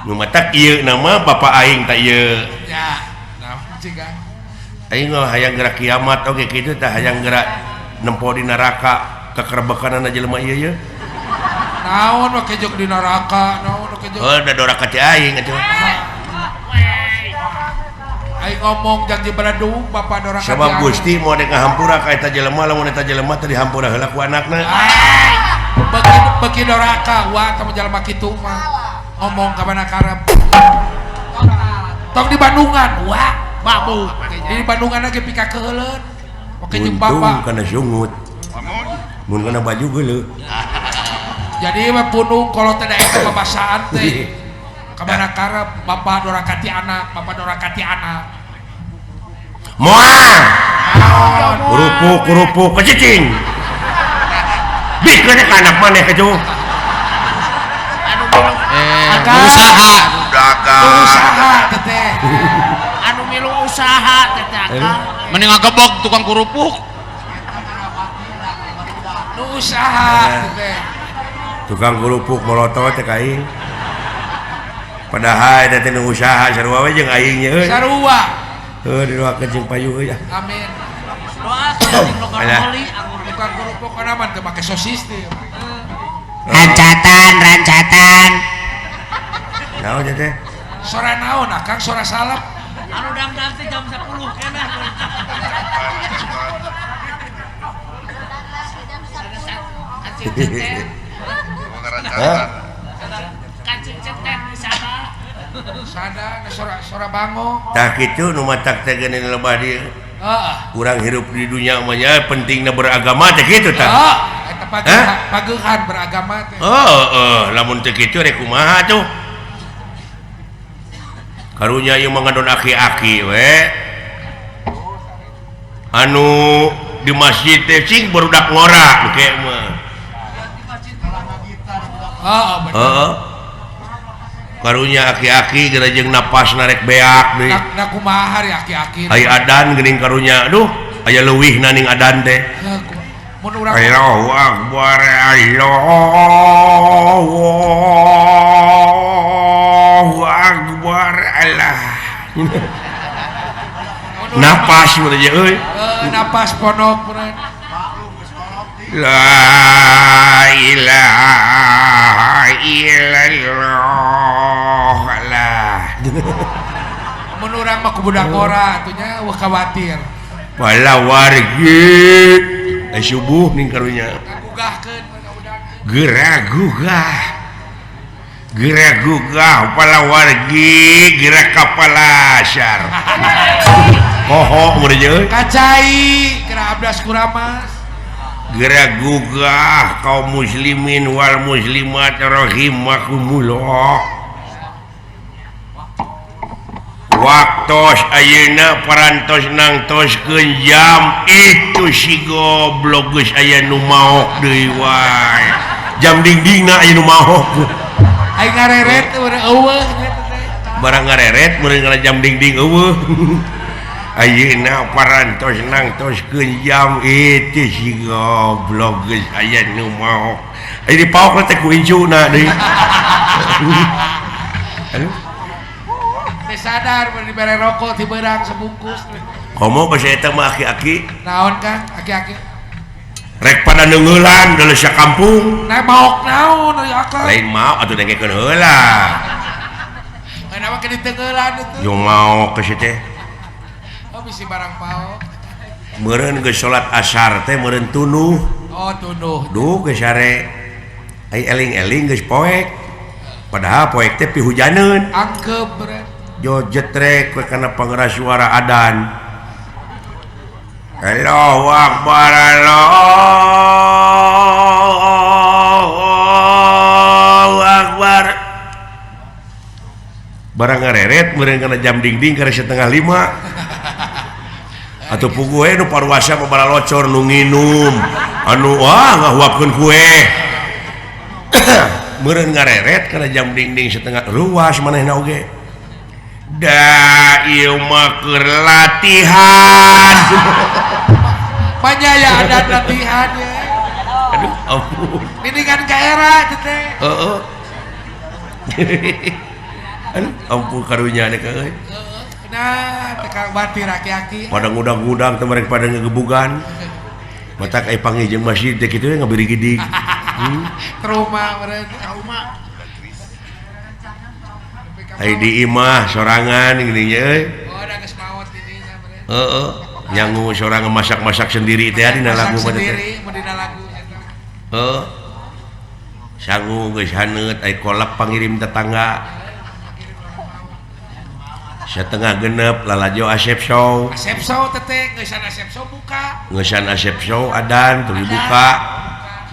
nu matak ieu nama bapa aing tah ieu nya naon cing aing mah hayang gerak kiamat oge kitu tah hayang gerak nempo di neraka kekerbekanana jelema ieu ye naon we kejok di neraka naon we kejok heuh da doraka ti aing atuh. Aing ngomong janji beledung bapak doraka. Sabab Gusti mau dek ngahampura ka eta jelema lamun eta jelema teh dihampura heula ku anakna. Beuki beuki doraka wa ka jelema kitu mah. Ngomong ka mana karep. Tong di Bandungan wa babu. Di Bandungan ge pika keuheuleun. Oke jeung bapak. Untung kana sungut. Mun kana baju geuleuh. Jadi mah punung kalau teh da eta babasaan teh. Kamana karep bapak doraka ti anak, bapak doraka ti anak. Moal. Kerupuk-kerupuk kecicing. Bikeun ka anak maneh kitu. Anu milu usaha. Dagang. Usaha teteh. Anu milu usaha teteh akang. Mending ngagebog tukang kerupuk. Nu usaha teh. Tukang kerupuk molotot teh ka aing. Padahal eta teh nu usaha sarua we jeung aing nya euy. Sarua. Heuh didoakeun jeung payu euy. Amin. Doakeun jeung lokal oli tukang kerupuk kana mah teu make sosis teh. Rancatan, rancatan. Naon teh? Sora naon akang sora salep. Anu dangdang teh jam 10 keneh. Kancing cetet di sana. Sada sora sora bango. Tah kitu nu matak teh geuning lebah dieu. Heeh. Urang hirup di dunia mah nya pentingna beragama teh kitu tah. Heeh, eta pagehan beragama teh. Heeh, lamun teu kitu rek kumaha tuh. Karunya ieu mah ngadon aki-aki we. Anu di masjid teh cing barudak ngora engke mah. Heeh, bener. Heeh. Karunya aki-aki geura jeung napas narek beak deui. Na kumaha hari aki-aki. Aya adan geuning karunya. Aduh, aya leuwihna ning adan teh. Mun urang Allahu akbar, Allahu akbar, Allah. Napas mun aja euy. Napas ponok mun. La ilaha illallah lah. Mun urang mah ku budak ngora atuh nya eueuh khawatir. Pala wargi subuh ning karunya. Gugahkeun geura gugah. Geura gugah pala wargi geura ka palasar. Poho mun euy. Kacai geura abdas kuramas. Geura gugah kaum muslimin wal muslimat rahimakumullah. Waktos ayeuna parantos nangtoskeun jam itu si goblok geus aya nu maok deui wae. Jam dingdingna aya nu maok. Aing ngareret eueuh nya teh. Barang ngareret meureun kana jam dingding eueuh. Ayeuna parantos nangtoskeun jam itu si goblok geus aya nu maok. Aya dipaok teh ku incuna deui. Aduh. Teu sadar mun dibere rokok ti beurang sebungkus. Komo basa eta mah aki-aki. Naon Kang aki-aki? Rek pada neungeulan deuleu sakampung. Nah maok naon euy akang? Lain maok atuh dengekeun heula. Kenapa ke diteungeulan atuh? Yo maok ke si teh. Oh bisi barang paok. Meureun geus salat asar teh meureun tunuh. Oh tunuh. Duh geus sare. Ai eling-eling geus poek. Padahal poek teh pihujaneun. Angkep meureun. Jo jetrek we kana pangeras suara adan. Allahu akbar Allahu akbar. Barang ngareret meureun kana jam dingding kana 4:30. Atuh puguh we nu paruasa mah balalocor nu nginum anu wah ngahuapkeun kue. Meureun ngareret kana jam dingding setengah ruas manehna oge. Da ieu mah keur latihan. Panyaya ada latihan ya. Aduh ampun. Dindingan ka era teh teh. Heeh. Aduh ampun karunya teh euy. Nah, teh batir aki-aki. Pada ngudang-ngudang teh mereka pada ngegebugan. Matak ai panggih jeung masjid teh kitu ngabirigidig. Trauma meureun, trauma. Ai di imah sorangan geuning euy. Oh, da geus maot dininya meureun. Heeh, nyangu sorangan masak-masak sendiri teh dina lagu mah teh. Sendiri mun dina lagu eta. Heeh. Sangu geus haneut ai kolak pangirim tetangga. 5:30 lalajo Asep Show. Asep Show teteh geusan Asep Show buka. Geusan Asep Show adan teu dibuka.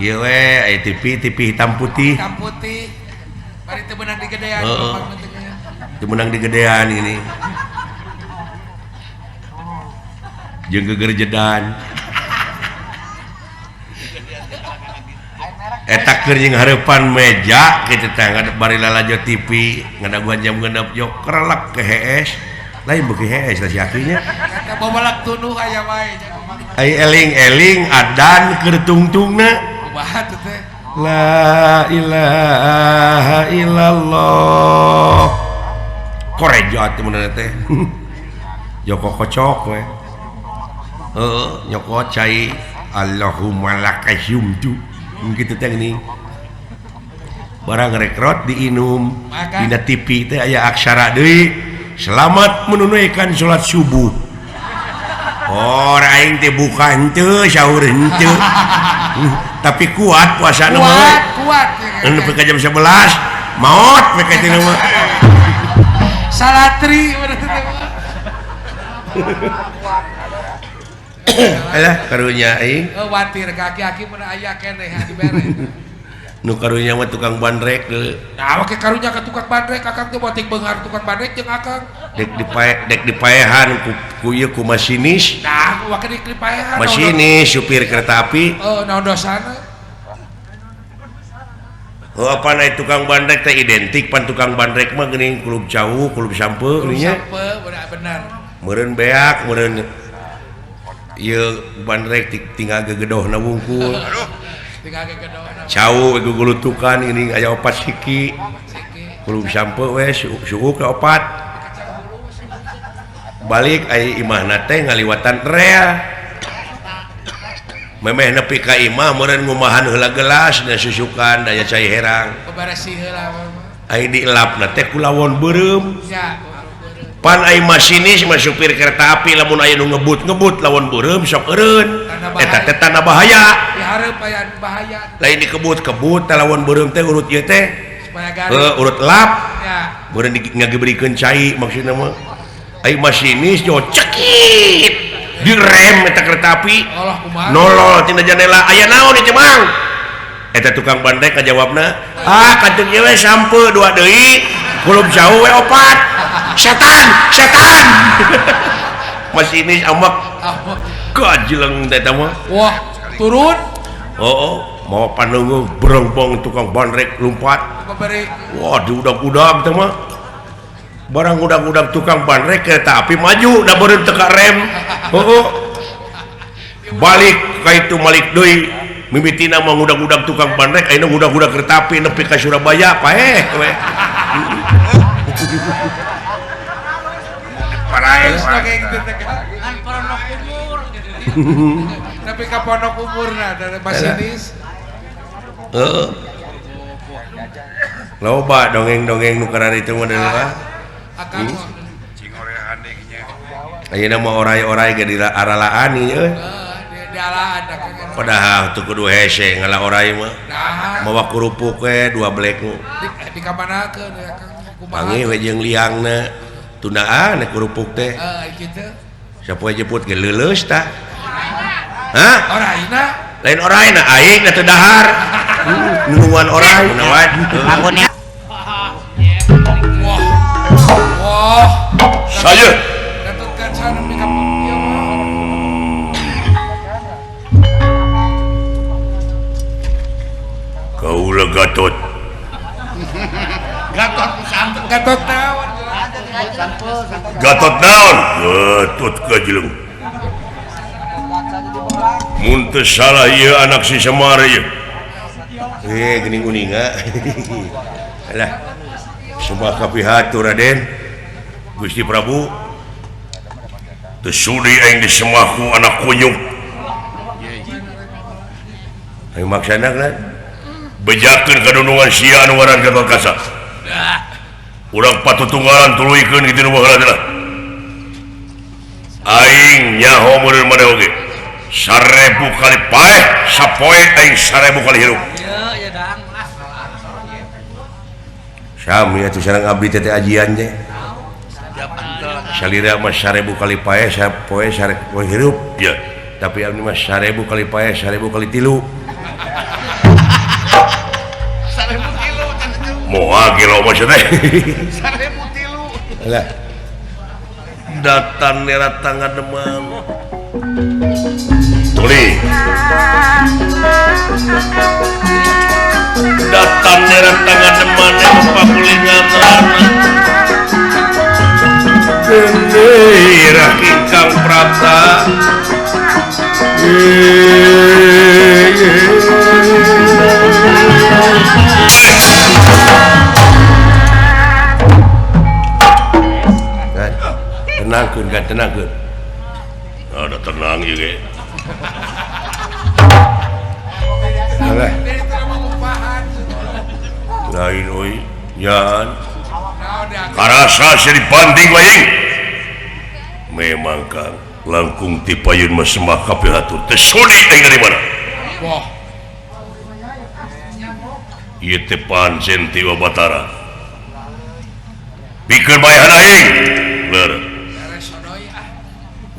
Kieu we aya TV TV hitam putih. Hitam putih. Bari teu beunang digedean. Heeh. Teu meunang digedean ini. Jeung gegerjedan. Eta keur jeung hareupan meja kitu teh bari lalajo TV ngadaguan jam 6 jok kerelek ke hees. Lain beuki hees lah si akinya. Eta babalak tunuh aya wae. Ai eling-eling adan keur tungtungna. Kumaha teh teh? La ilaha illallah. Korejo teh mun teh. Joko kocok we. Heeh, nyokot cai Allahumma lakasumtu. Kitu teh geuning. Barang rekrot diinum dina TV teh aya aksara deui. Selamat menunaikan salat subuh. Oh, aing teh buka henteu, sahur henteu. Tapi kuat puasana mah. Kuat, kuat. Nepi ka jam 11 maot we ka teh mah. Salatri berarti teh mah. Alah karunya aing. Watir ka aki-aki mun aya keneh dibere. Nu karunya mah tukang bandrek deui. Nah, make karunya ka tukang bandrek akang teh boting beunghar tukang bandrek jeung akang. Dek dipae dek dipaehan ku ieu ku masinis. Nah, wake dipaehan. Masinis supir kereta api. Oh, naon dosana? Oh, apa naik tukang bandrek teh identik pan tukang bandrek mah geuning kulub cau, kulub sampe geuning nya. Sampe bener. Meureun beak, meureun ieu bandrek tinggal gegedohna wungkul. Aduh. Tinggal gegedohna. Cau gugulutukan geuning aya opat siki. Kulub sampe we suuk ka opat. Balik aya imahna teh ngaliwatan rel. Memeh nepi ka imah meureun ngumahan heula gelas da susukan daya cai herang. Beberesih heula Ai dielapna teh ku lawon beureum. Ya. Pan ai masinis mah supir kereta api lamun aya nu ngebut-ngebut lawon beureum sok eureun. Eta teh tanda bahaya. Dihareup aya bahaya. Lain dikebut-kebut teh lawon beureum teh urut ieu teh. Supaya garing. Urut lap. Ya. Meureun ngagebrikeun cai maksudna mah. Ai masinis jo cekit. Direm eta kereta api. Nolol tina jendela aya naon ieu Mang? Eta tukang bandrek ngajawabna, ah kantun ieu we sampe dua deui, kulub jauh we opat. Setan, setan. Masinis amak. Kajleng teh eta mah. Wah, turun. Oh, mau panunggu berongbong tukang bandrek lompat. Wah, diudag-udag teh mah. Barang udag-udag tukang bandrek kereta api maju da beureum teu ka rem. Heeh. Balik ka itu malik deui. Mimitina mah ngudag-udag tukang bandrek ayeuna ngudag-udag kereta api nepi ka Surabaya paeh we. Kan pondok umur. Nepi ka pondok umurna da masinis. Heeh. Loba dongeng-dongeng nu kararitu mah deui. Ayeuna mah orai-orai ge diaralaan ieu euy. Padahal teu kudu hese ngala orai mah. Mawa kerupuk we dua blek nu. Di kamanakeun ya Kang? Kumaha? Panggih we jeung liangna. Tundaan kerupuk teh. Heeh, kitu. Sapoe jeput ge leuleus tah. Hah? Oraina? Lain oraina aing da teu dahar. Nulungan orai kunaon? Bangunnya. Wah. Saya. Gatot Kaca nepi ka ieu mah. Kaula Gatot. Gatot sampe. Gatot naon? Gatot naon? Gatot Kajleng. Mun teu salah ieu anak si Semar ieu. Geuning uninga. Alah. Sumpah kapihatur Raden. Gusti Prabu. Teu sudi aing disemah ku anak kunyuk. Aing maksana kan? Bejakeun kadunungan sia anu ngaran Gatot Kaca. Urang patutunggalan tuluykeun kitu nu baheula teh. Aing nyaho meureun maneh oge. 1000 kali paeh, sapoe aing 1000 kali hirup. Ieu ieu dang. Sami atuh sareng abdi teh ajian teh. Salira mah 1000 kali paeh, sapoe 1000 hirup. Ya, tapi abdi mah 1000 kali paeh, 1000 kali tilu. 1000 tilu kan Moal kilo maksudnya. 1000 tilu. Lah. Datang nera tangan demam. Tuli. Datang nera tangan demam pakulingan Gendera ingkang prapta Tenangkeun kan, tenangkeun. Ada tenang ieu ge. Alah. Lain euy, nyan. Karasa sia dibanting aing. Memang Kang, langkung ti payun mah sembah kabeh hatur teh sudi aing dari mana? Wah. Ieu teh pancen ti Batara. Pikeun baehan aing. Leur.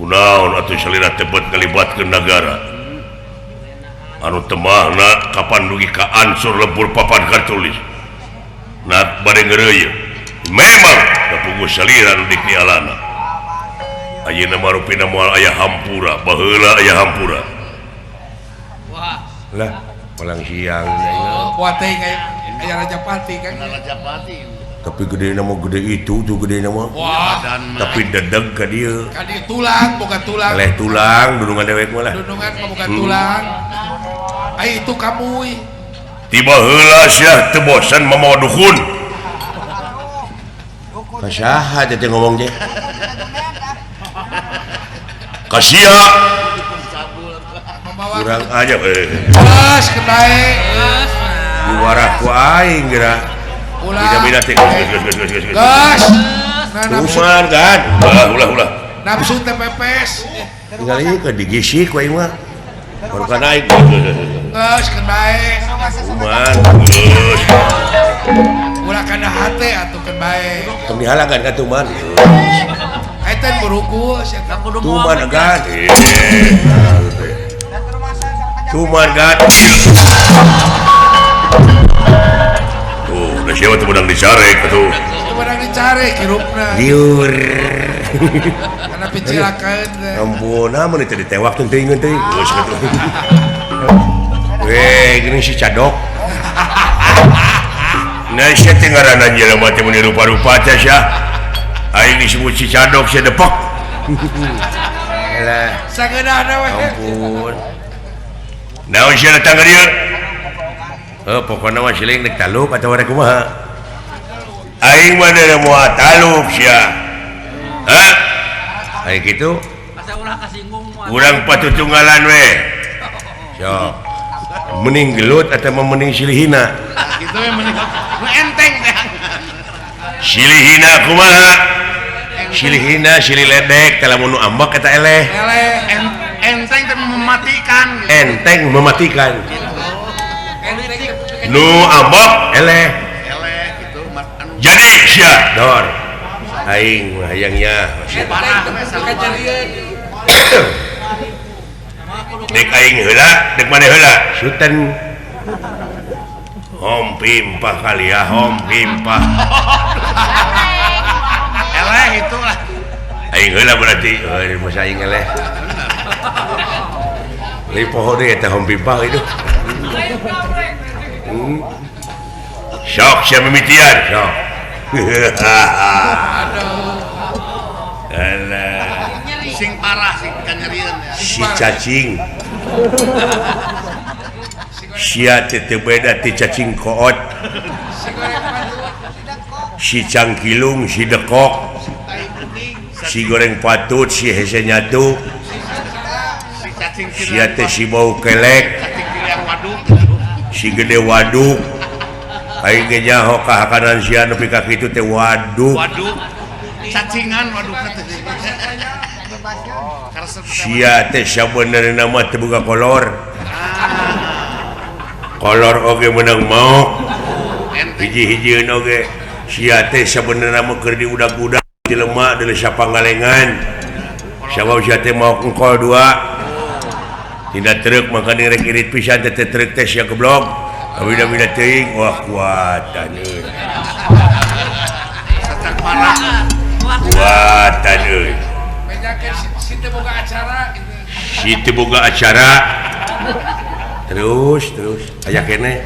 Kunaon atuh salira teh bet ngalibatkeun nagara. Anu temahna kapan dugi ka ansur lebur papan kartulis. Nah bade ngeureuyeun. Memang da puguh salira nu dik dialana. Ayeuna mah rupina moal aya hampura, baheula aya hampura. Wah. Lah, palang siang. Oh, kuat teh aya Rajapati kan. Rajapati. Tapi gede nama gede itu tuh gede nama. Wah. Tapi dedeg ka dieu. Ka dieu tulang, bukan tulang. Eleh tulang, dunungan dewek mah lah. Dunungan mah bukan tulang. Ai itu kamuy. Tiba heula sia teu bosan mamawa dukun. Ka saha teh ngomong teh? Ka sia. Kurang aja Geus kebae. Diwarah ku aing geura. Beda-beda teh. Geus. Tuman kan. Ulah ulah ulah. Nafsu teh pepes. Tinggal ieu ke digisik ku aing mah. Baru ka naik. Geus keun bae. Tuman. Geus. Ulah kana hate atuh keun bae. Tong dihalakan ka tuman. Eta buruku sia Tuman gan. Tuman gan. Tuh, da siapa teu meunang dicarek atuh. Teu meunang dicarek hirupna. Liur. Kana picilakeun teh. Ampun, mun teu ditewak teu teuing teuing. Geus atuh. Weh, geuning si cadok. Nah, sia teh ngaranna jelema teh mun rupa-rupa teh sia. Aing disebut si cadok sia depok. Elah. Sageunahna we. Ampun. Naon sia datang ka dieu? Oh, pokoknya mah siling dek taluk atau rek kumaha. Aing mah da moal taluk sia. Hah? Aing kitu. Asa ulah kasinggung moal. Urang patutunggalan we. Sok. Mending gelut atau mending silihina? Kitu we mending nu enteng teh. Silihina kumaha? Silihina silih ledek teh lamun nu ambek eta eleh. Eleh. Enteng teh mematikan. Enteng mematikan. Nu ambek eleh. Eleh gitu anu. Jadi sia dor. Aing mah hayangnya. Dek aing heula, dek maneh heula. Suten. Hom pimpah kali ya, hom pimpah. Eleh itulah. Aing heula berarti, euy masa aing eleh. Li poho deui eta hom pimpah itu. Sok sia mimitian, sok. Aduh. Alah. Sing parah sing kanyerieun ya. Si cacing. Sia teh teu beda ti cacing koot. Si cangkilung, si dekok. Si goreng patut, si hese nyatu. Sia teh si bau kelek. Si gede waduk. Aing ge nyaho kahakanan sia nepi ka kitu teh waduk. Waduk. Cacingan wadukna teh. Sia teh sabenerna mah teu boga kolor. Kolor oge meunang maok. Hiji-hijieun oge. Sia teh sabenerna mah keur diudag-udag di lemak di desa Pangalengan. Sabab sia teh maok engkol dua. Tina truk maka direk irit pisan teh truk teh sia goblok. Bida-bida teuing wah kuatan euy. Kuatan euy. Si teu boga acara gitu. Si teu boga acara. Terus terus aya keneh.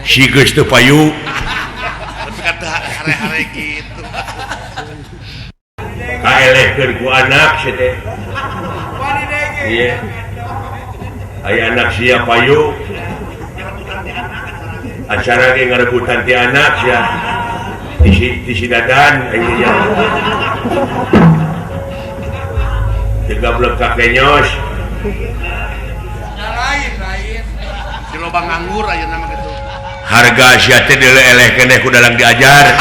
Si geus teu payu. Tapi kata hare-hare kitu. Kaelehkeun ku anak sia teh. Wani deui Iya. Aya anak sia payu. Acara ge ngarebutan ti anak sia. Di si dadan aya. Digablek ka kenyos. Lain-lain. Di lobang nganggur ayeuna mah kitu. Harga sia teh dieleh keneh ku dalang diajar.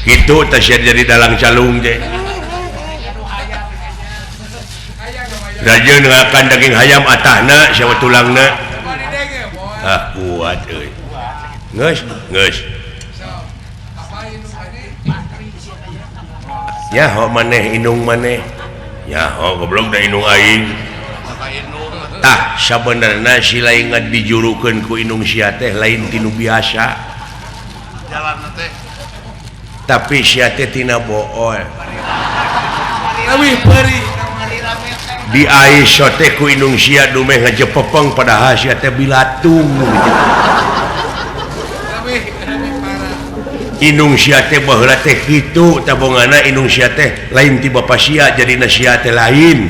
Kitu teh sia jadi dalang calung teh. Rajeun ngakan daging hayam atahna sia tulangna. Ah kuat euy. Geus, geus. Nyaho maneh indung maneh. Nyaho goblok da indung aing. Tah sabenerna si lain dijurukeun ku indung sia teh lain tinu biasa. Jalanna teh. Tapi sia teh tina bool. Leuwih peurih. Di aiso teh ku indung sia dumeh ngajepepeng padahal sia teh bilatung. Indung sia teh baheula teh kitu tabongana indung sia teh lain ti bapa sia jadina sia teh lain.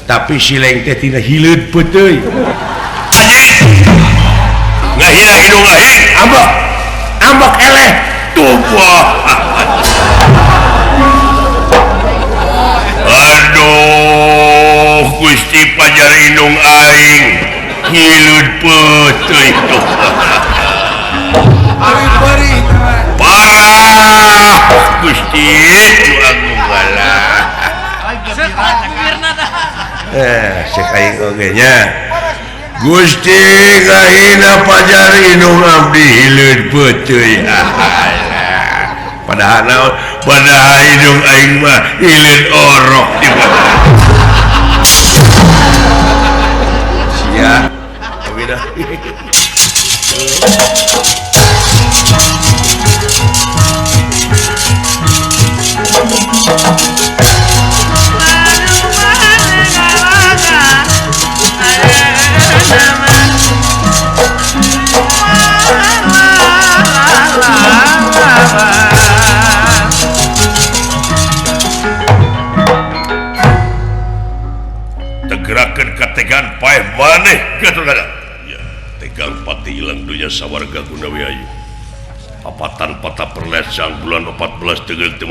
Tapi si leng teh tina hileud peuteuy. Ngahina indung aing, ambek. Ambek eleh tubuh. Aduh, Gusti pajar indung aing hileud peuteuy tuh. Parah Gusti nu agung kalah. Cek aing oge nya. Gusti ngahina pajar indung abdi hileud peuteuy. Padahal naon? Padahal indung aing mah hileud orok di mana. Sia. Beda. Tegerakeun kategan paeh maneh Gatot Kaca. Ya, tegang pati ilang dunya sawarga Gunawi ayu. Apatan patah perlesang bulan 14 tegal teu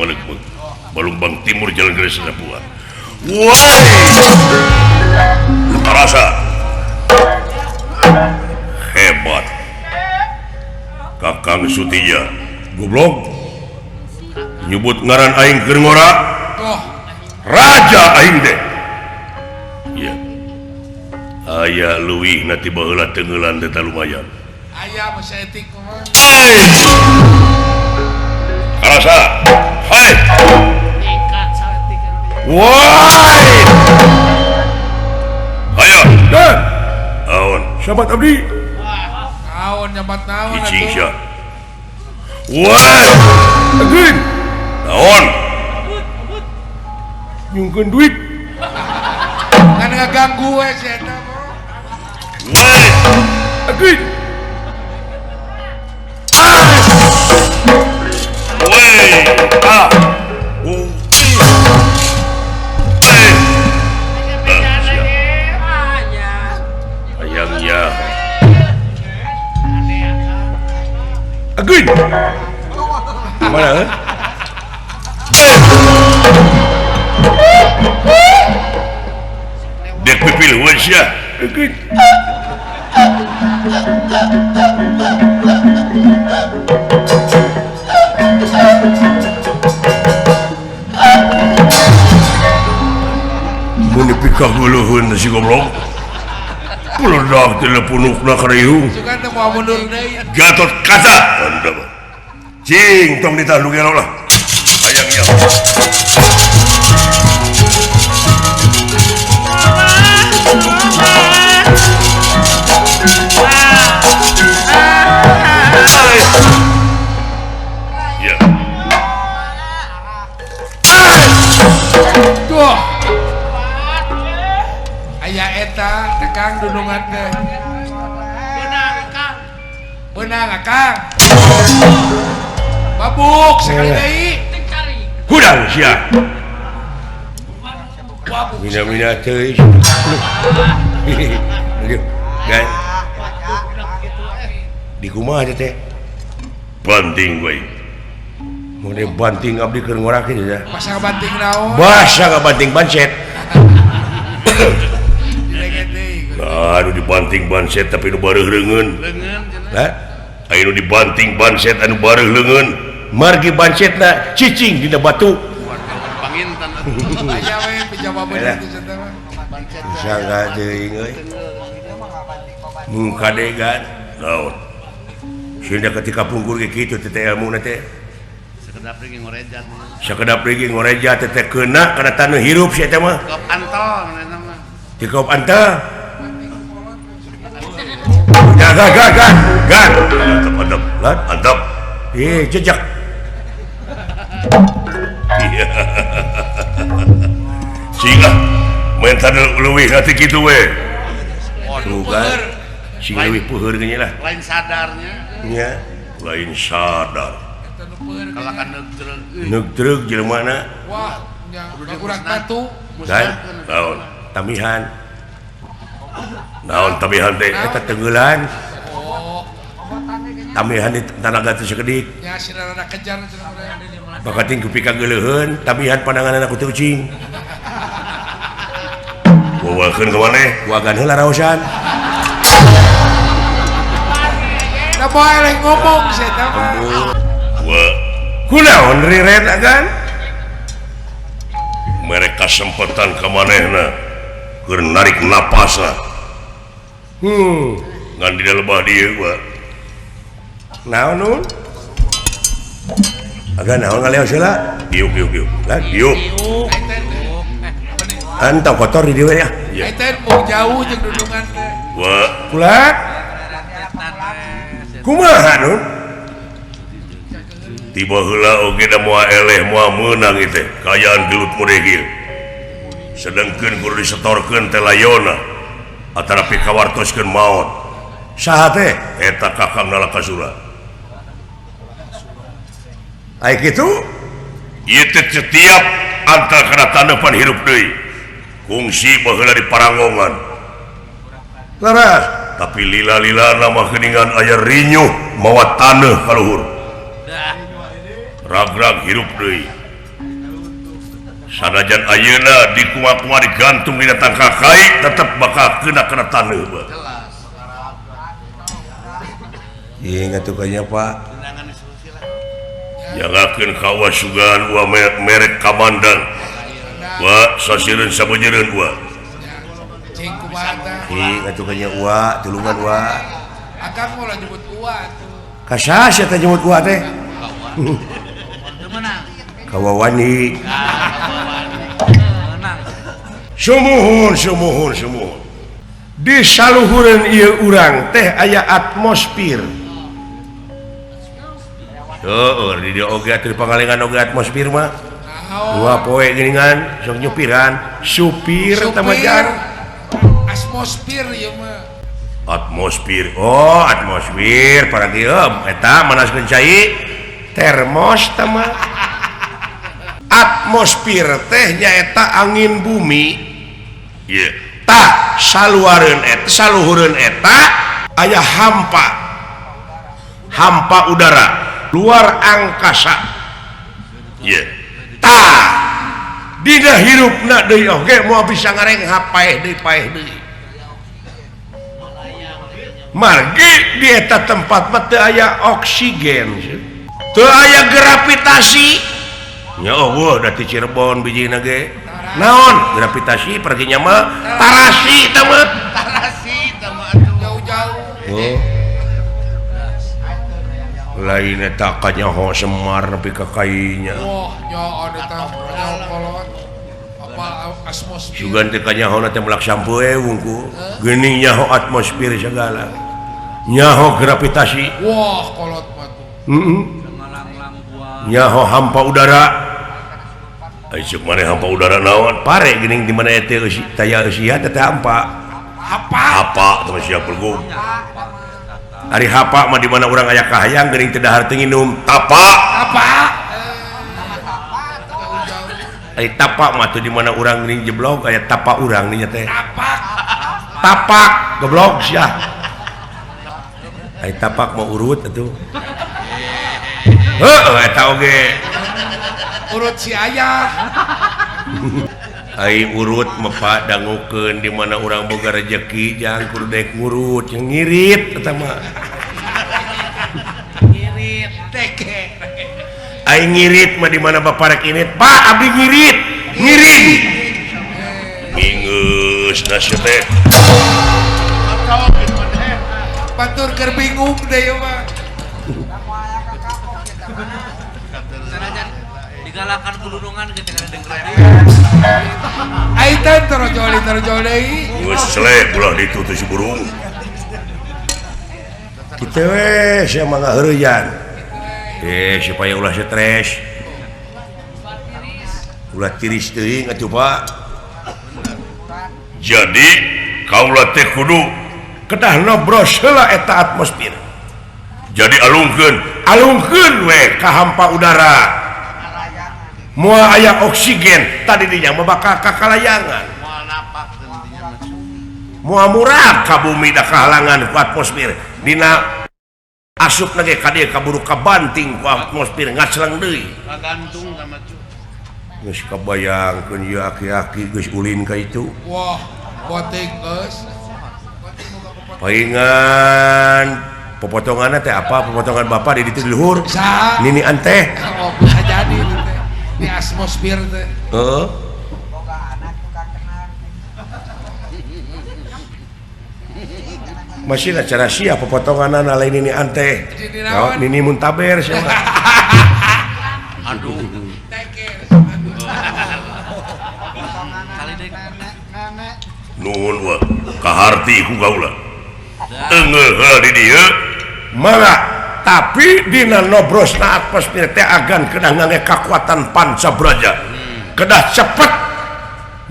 Balumbang Timur Jalan Gede Senapuan. Woi! Tarasa. Hebat. Kakang Sutija, goblok. Nyebut ngaran aing keur ngora. Raja aing teh. Iya. Aya leuwih na ti baheula teungeulan teh lumayan. Aya mah saeutik mah. Karasa. Hai. Woi. Ayo, dan. Naon? Sahabat abdi. Naon nyabat naon atuh? Cicing sia. Woi. Ageun. Naon? Nyungkeun duit. Kan ngaganggu we si eta mah. Woi. Ageun. Woi. Ah. Ayangnya. Ageun. Mana? Dek pipil sia. Ageun. Mun dipikah geuleuheun si goblok. Meledak teleponukna ka riung. Sugan teh moal mundur deui. Gatot Kaca. Cing tong ditah nu gelo lah. Hayangnya. Ya. Tuh. Aya eta tekang dunungan teh. Beunang Kang. Beunang Kang. Babuk sekali deui. Hudang sia. Mina-mina teuing. Gan. Di kumaha teh? Banting we. Mun banting abdi keur ngorakeun ya. Basa banting naon? Basa ngabanting bancet. Aduh dibanting banset tapi nu bareuh leungeun. Leungeun aya nu dibanting banset anu bareuh leungeun. Margi bancetna cicing dina batu. Panginten aya we pijawabeun itu teh mah. Sangga teuing euy. Mun kadegan naon. Sieun ketika pungkur ge kitu teh ilmuna teh. Sakedap deui ngorejat. Sakedap deui ngorejat teh keuna kana taneuh hirup sia teh mah. Kop antel mana mah. Dikop antel. Gan gan gan gan. Antep antep antep. Eh jejak. Iya. Sing ah mentan leuwih hati kitu we. Waduh kan. Sing leuwih peuheur geunya lah. Lain sadarnya. Nya, lain sadar. Kalakan neugdreug. Neugdreug jelema na. Wah, nya kurang batu. Dan naon? Tamihan. Naon tamihan teh eta tenggelan. Oh. Tamihan di tanaga teh sakedik. Nya sina rada kejar cenah. Bakating ku pikageuleuheun, tamihan pandanganna ku teu ucing. Wawakeun ka maneh, wagan heula raosan. Da moal ngomong sia teh mah. Wa kunaon riret agan? Mereka sempetan ka manehna keur narik napasna. Ngan di lebah dieu wa. Naon nun? Agan naon ngaleos heula? Diuk diuk diuk. Lah diuk. Antau kotor di dieu ya. Eta mau jauh jeung dudungan teh. Wa kula. Kumaha nun? Tiba heula oge da moal eleh moal meunang ieu teh. Kaayaan gelut mureh ieu. Sedengkeun kudu disetorkeun teh layona. Atanapi kawartoskeun maot. Saha teh? Eta Kakang Nalakasura. Ai kitu? Ieu teh setiap antar kana taneupan hirup deui. Kungsi baheula di Paranggongan. Laras, tapi lila-lila mah geuningan aya rinyuh mawa taneuh ka luhur. Ragrag hirup deui. Sanajan ayeuna dikumaha-kumaha digantung dina tangkal kai tetep bakal kena kana taneuh bae. Ieu ngatukanya Pak. Jagakeun ka sugan wa merek kamandang. Wa sasireun sabeujereun wa. Cing kumaha tah? Ih ngatukanya wa, tulungan wa. Akang moal nyebut wa atuh. Ka saha sia teh nyebut wa teh? Kawawani. Sumuhun sumuhun sumuhun. Di saluhureun ieu urang teh aya atmosfer. Heueuh di dieu oge atuh pangalengan oge atmosfer mah. Dua poe geuningan sok nyupiran, supir teh mah jar. Atmosfer ieu mah. Atmosfer. Oh, atmosfer para kieu eta manaskeun cai termos teh mah. Atmosfer teh nyaeta angin bumi. Ieu. Tah saluareun eta saluhureun eta aya hampa. Hampa udara luar angkasa. Ieu. Tah dina hirupna deui oge moal bisa ngarenghap paeh deui paeh deui. Margi di eta tempat mah teu aya oksigen. Teu aya gravitasi. Nya eueuh da ti Cirebon bijina ge. Naon gravitasi perginya mah tarasi tah mah. Tarasi tah mah atuh jauh-jauh. Oh. Lain eta kanyaho Semar nepi ka kainya. Wah, nya eta kanyaho kolot. Apa atmosfer. Sugan teh kanyaho teh melak sampoe wungku. Geuning nyaho atmosfer segala. Nyaho gravitasi. Wah, kolot mah tuh. Heeh. Nyaho hampa udara. Ai ceuk maneh hampa udara naon? Pare geuning di mana teh eusi taya eusian teh hampa. Hapa. Hapa teh sia pergub. Ari hapa mah di mana urang aya kahayang geuning teu dahar teu nginum. Tapa. Tapa. Ai tapak mah tuh di mana urang ning jeblok aya tapak urang nih teh. Tapak. Tapak goblok sia. Ai tapak mah urut atuh. Heuh eta oge. Urut si ayah. Ai urut mah Pak dangukeun di mana urang boga rejeki jang kudu daek ngurut yang ngirit eta mah. Ngirit teke. Ai ngirit mah di mana bapak rek init Pak abdi ngirit ngiring ingeus nasya teh batur keur bingung deh ieu mah digalakan kulunungan gitu kana dengkret ai teh torojoli torojoli geus selek ulah ditu teh si burung kitu we sia mah ngaheureuyan supaya ulah stres ulah tiris teuing atuh Pak. Jadi kaula teh kudu kedah nobros heula eta atmosfer. Jadi alungkeun alungkeun we ka hampa udara. Moal aya oksigen tadi dinya mah bakal kakalayangan. Moal murah ka bumi da kahalangan ku atmosfer. Dina asup lagi ka dieu kaburu kabanting ku atmosfer ngacleng deui. Kagantung sama cu. Geus kabayangkeun ieu aki-aki geus ulin ka itu. Wah, boting geus. Paingan popotonganna teh apa? Popotongan bapak di ditu di luhur. Nini anteh. Oh, bisa jadi teh. Di atmosfer teh. Heeh. Boga anak tukang kenal. Masih lah cara sia popotongan lain ini anteh. Oh, nini muntaber sia. Aduh. Nuhun wa kaharti ku kaula. Engeuh heula di dieu. Mangga tapi dina nobrosna atmosfer teh agan kedah ngangge kakuatan panca braja. Kedah cepet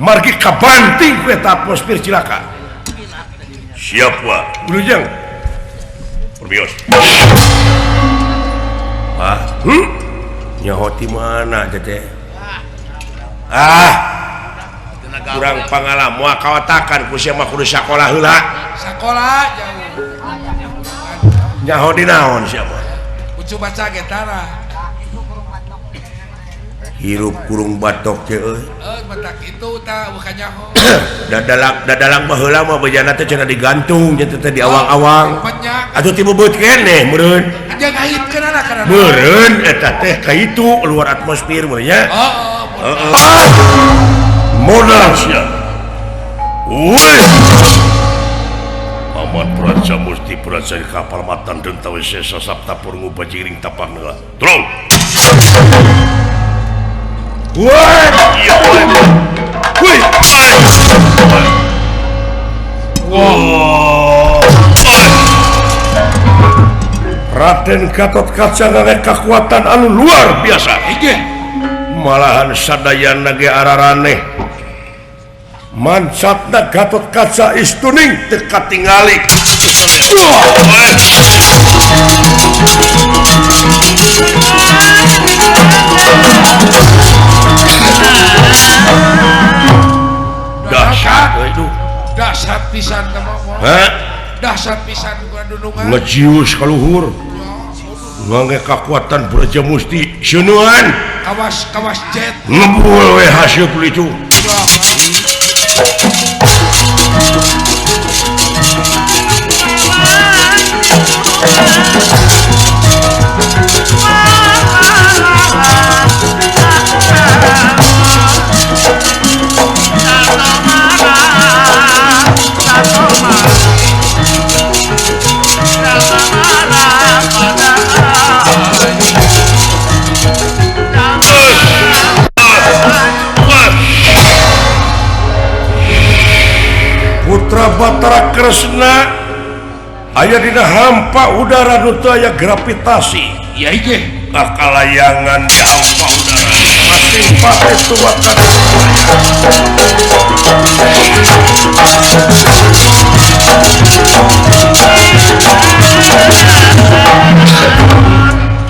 margi kabanting ku eta atmosfer cilaka. Siap wa Wilujeng. Perbios. Ah, Nyaho ti mana teh? Ah. Kurang pangalaman moal kawatakan ku sia mah kudu sakola heula. Sakola jauh. Nyaho di naon sia mah? Ucu baca ge tara. Hirup kurung batok teh euy. Batak itu tah bukan nyaho. Dadalang baheula mah bejana teh cenah digantung nya teh di awang-awang. Atuh ti bubeut keneh meureun. Jeung ngahitkeunana kana. Meureun eta teh ka itu luar atmosfer meureun nya. Heeh. Modal sia. Wih. Aman praja musti praja kapal matan denta wisesa sapta purungu bajiring tapak nela. Tolong. Wah, iya wih. Wah. Raden Gatotkaca ngangge kekuatan anu luar biasa. Malahan sadayana ge araraneh. Mancatna Gatotkaca istuning teu katingali. Dahsyat euy duh. Dahsyat pisan teh mah. Hah? Dahsyat pisan ku dunungan. Ngejius ka luhur. Ngangge kakuatan Braja Musti seunuan. Kawas kawas jet. Ngebul we haseup itu. Putra Batara Kresna aya dina hampa udara nu teu aya gravitasi. Iya ieu. Kakalayangan di hampa udara. Pati-pati tuwakan.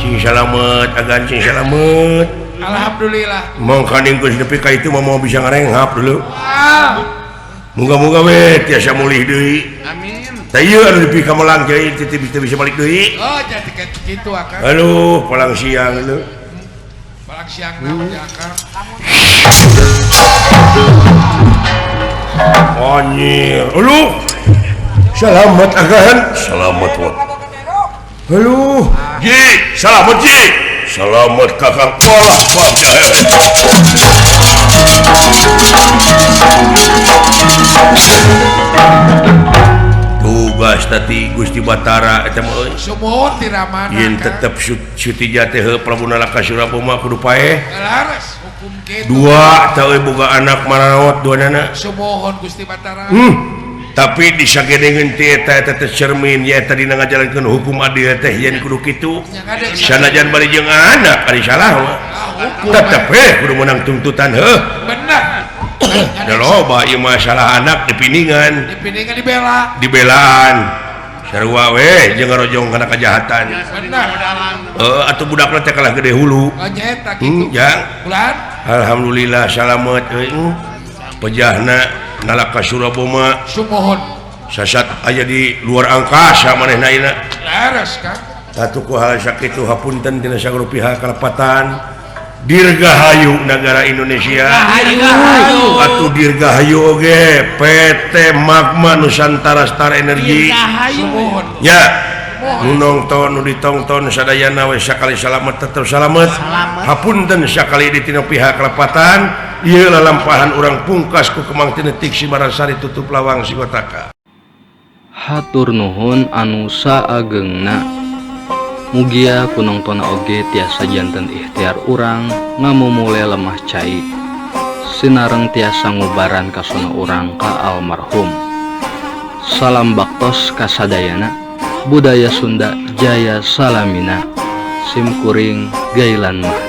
Cing salamet agan cing salamet. Alhamdulillah. Mangkaning geus nepi ka itu mah moal bisa ngarenghap dulu. Muga-muga we tiasa mulih deui. Amin. Tah ieu anu nepi ka melang kieu teu bisa balik deui. Oh, jadi kitu akang. Aduh, palang siang leuh. Palang siang na mah akang. Anjir. Aduh. Selamat agan. Selamat wat. Aduh. Ji, selamat Ji. Selamat kakang. Walah, bagja. Tugas tadi Gusti Batara eta mah euy. Sumuhun ti ramana. Yen tetep Sutija teh heuh Prabu Nalaka Suraboma kudu paeh. Laras hukum kitu. Dua teh euy boga anak maraot duanana. Sumuhun Gusti Batara. Tapi disagedengeun ti eta eta teh cermin ya eta dina ngajalankeun hukum adil teh yen kudu kitu. Sanajan bari jeung anak ari salah mah. Tetep we kudu meunang tuntutan heuh. Bener. Da loba ieu masalah anak dipiningan. Dipiningan dibela. Dibelaan. Sarua we jeung ngarojong kana kajahatan. Bener. Heuh atuh budakna teh kalah gede hulu. Nya eta kitu. Jang. Ulan. Alhamdulillah salamet euy. Pejahna Nalaka Suraboma sumuhun sasat aya di luar angkasa manehna ayeuna. Laras Kang. Tatu ku hal sakitu hapunten dina sagala pihak kalepatan. Dirgahayu negara Indonesia. Atuh dirgahayu oge PT Magma Nusantara Star Energy. Sumuhun. Nya nu nongton nu ditongton sadayana we sakali salamet tetep salamet. Hapunten sakali di tina pihak kalepatan. Ieu lalampahan urang pungkas ku Kemang Tinetik Sibarasari tutup lawang Sigotaka. Hatur nuhun anu saagengna. Mugia ku nongtonna oge tiasa janten ikhtiar urang ngamumule lemah cai. Sinareng tiasa ngubaran kasona urang ka almarhum. Salam baktos kasadayana. Budaya Sunda jaya salamina. Sim kuring Gailan Mahdi.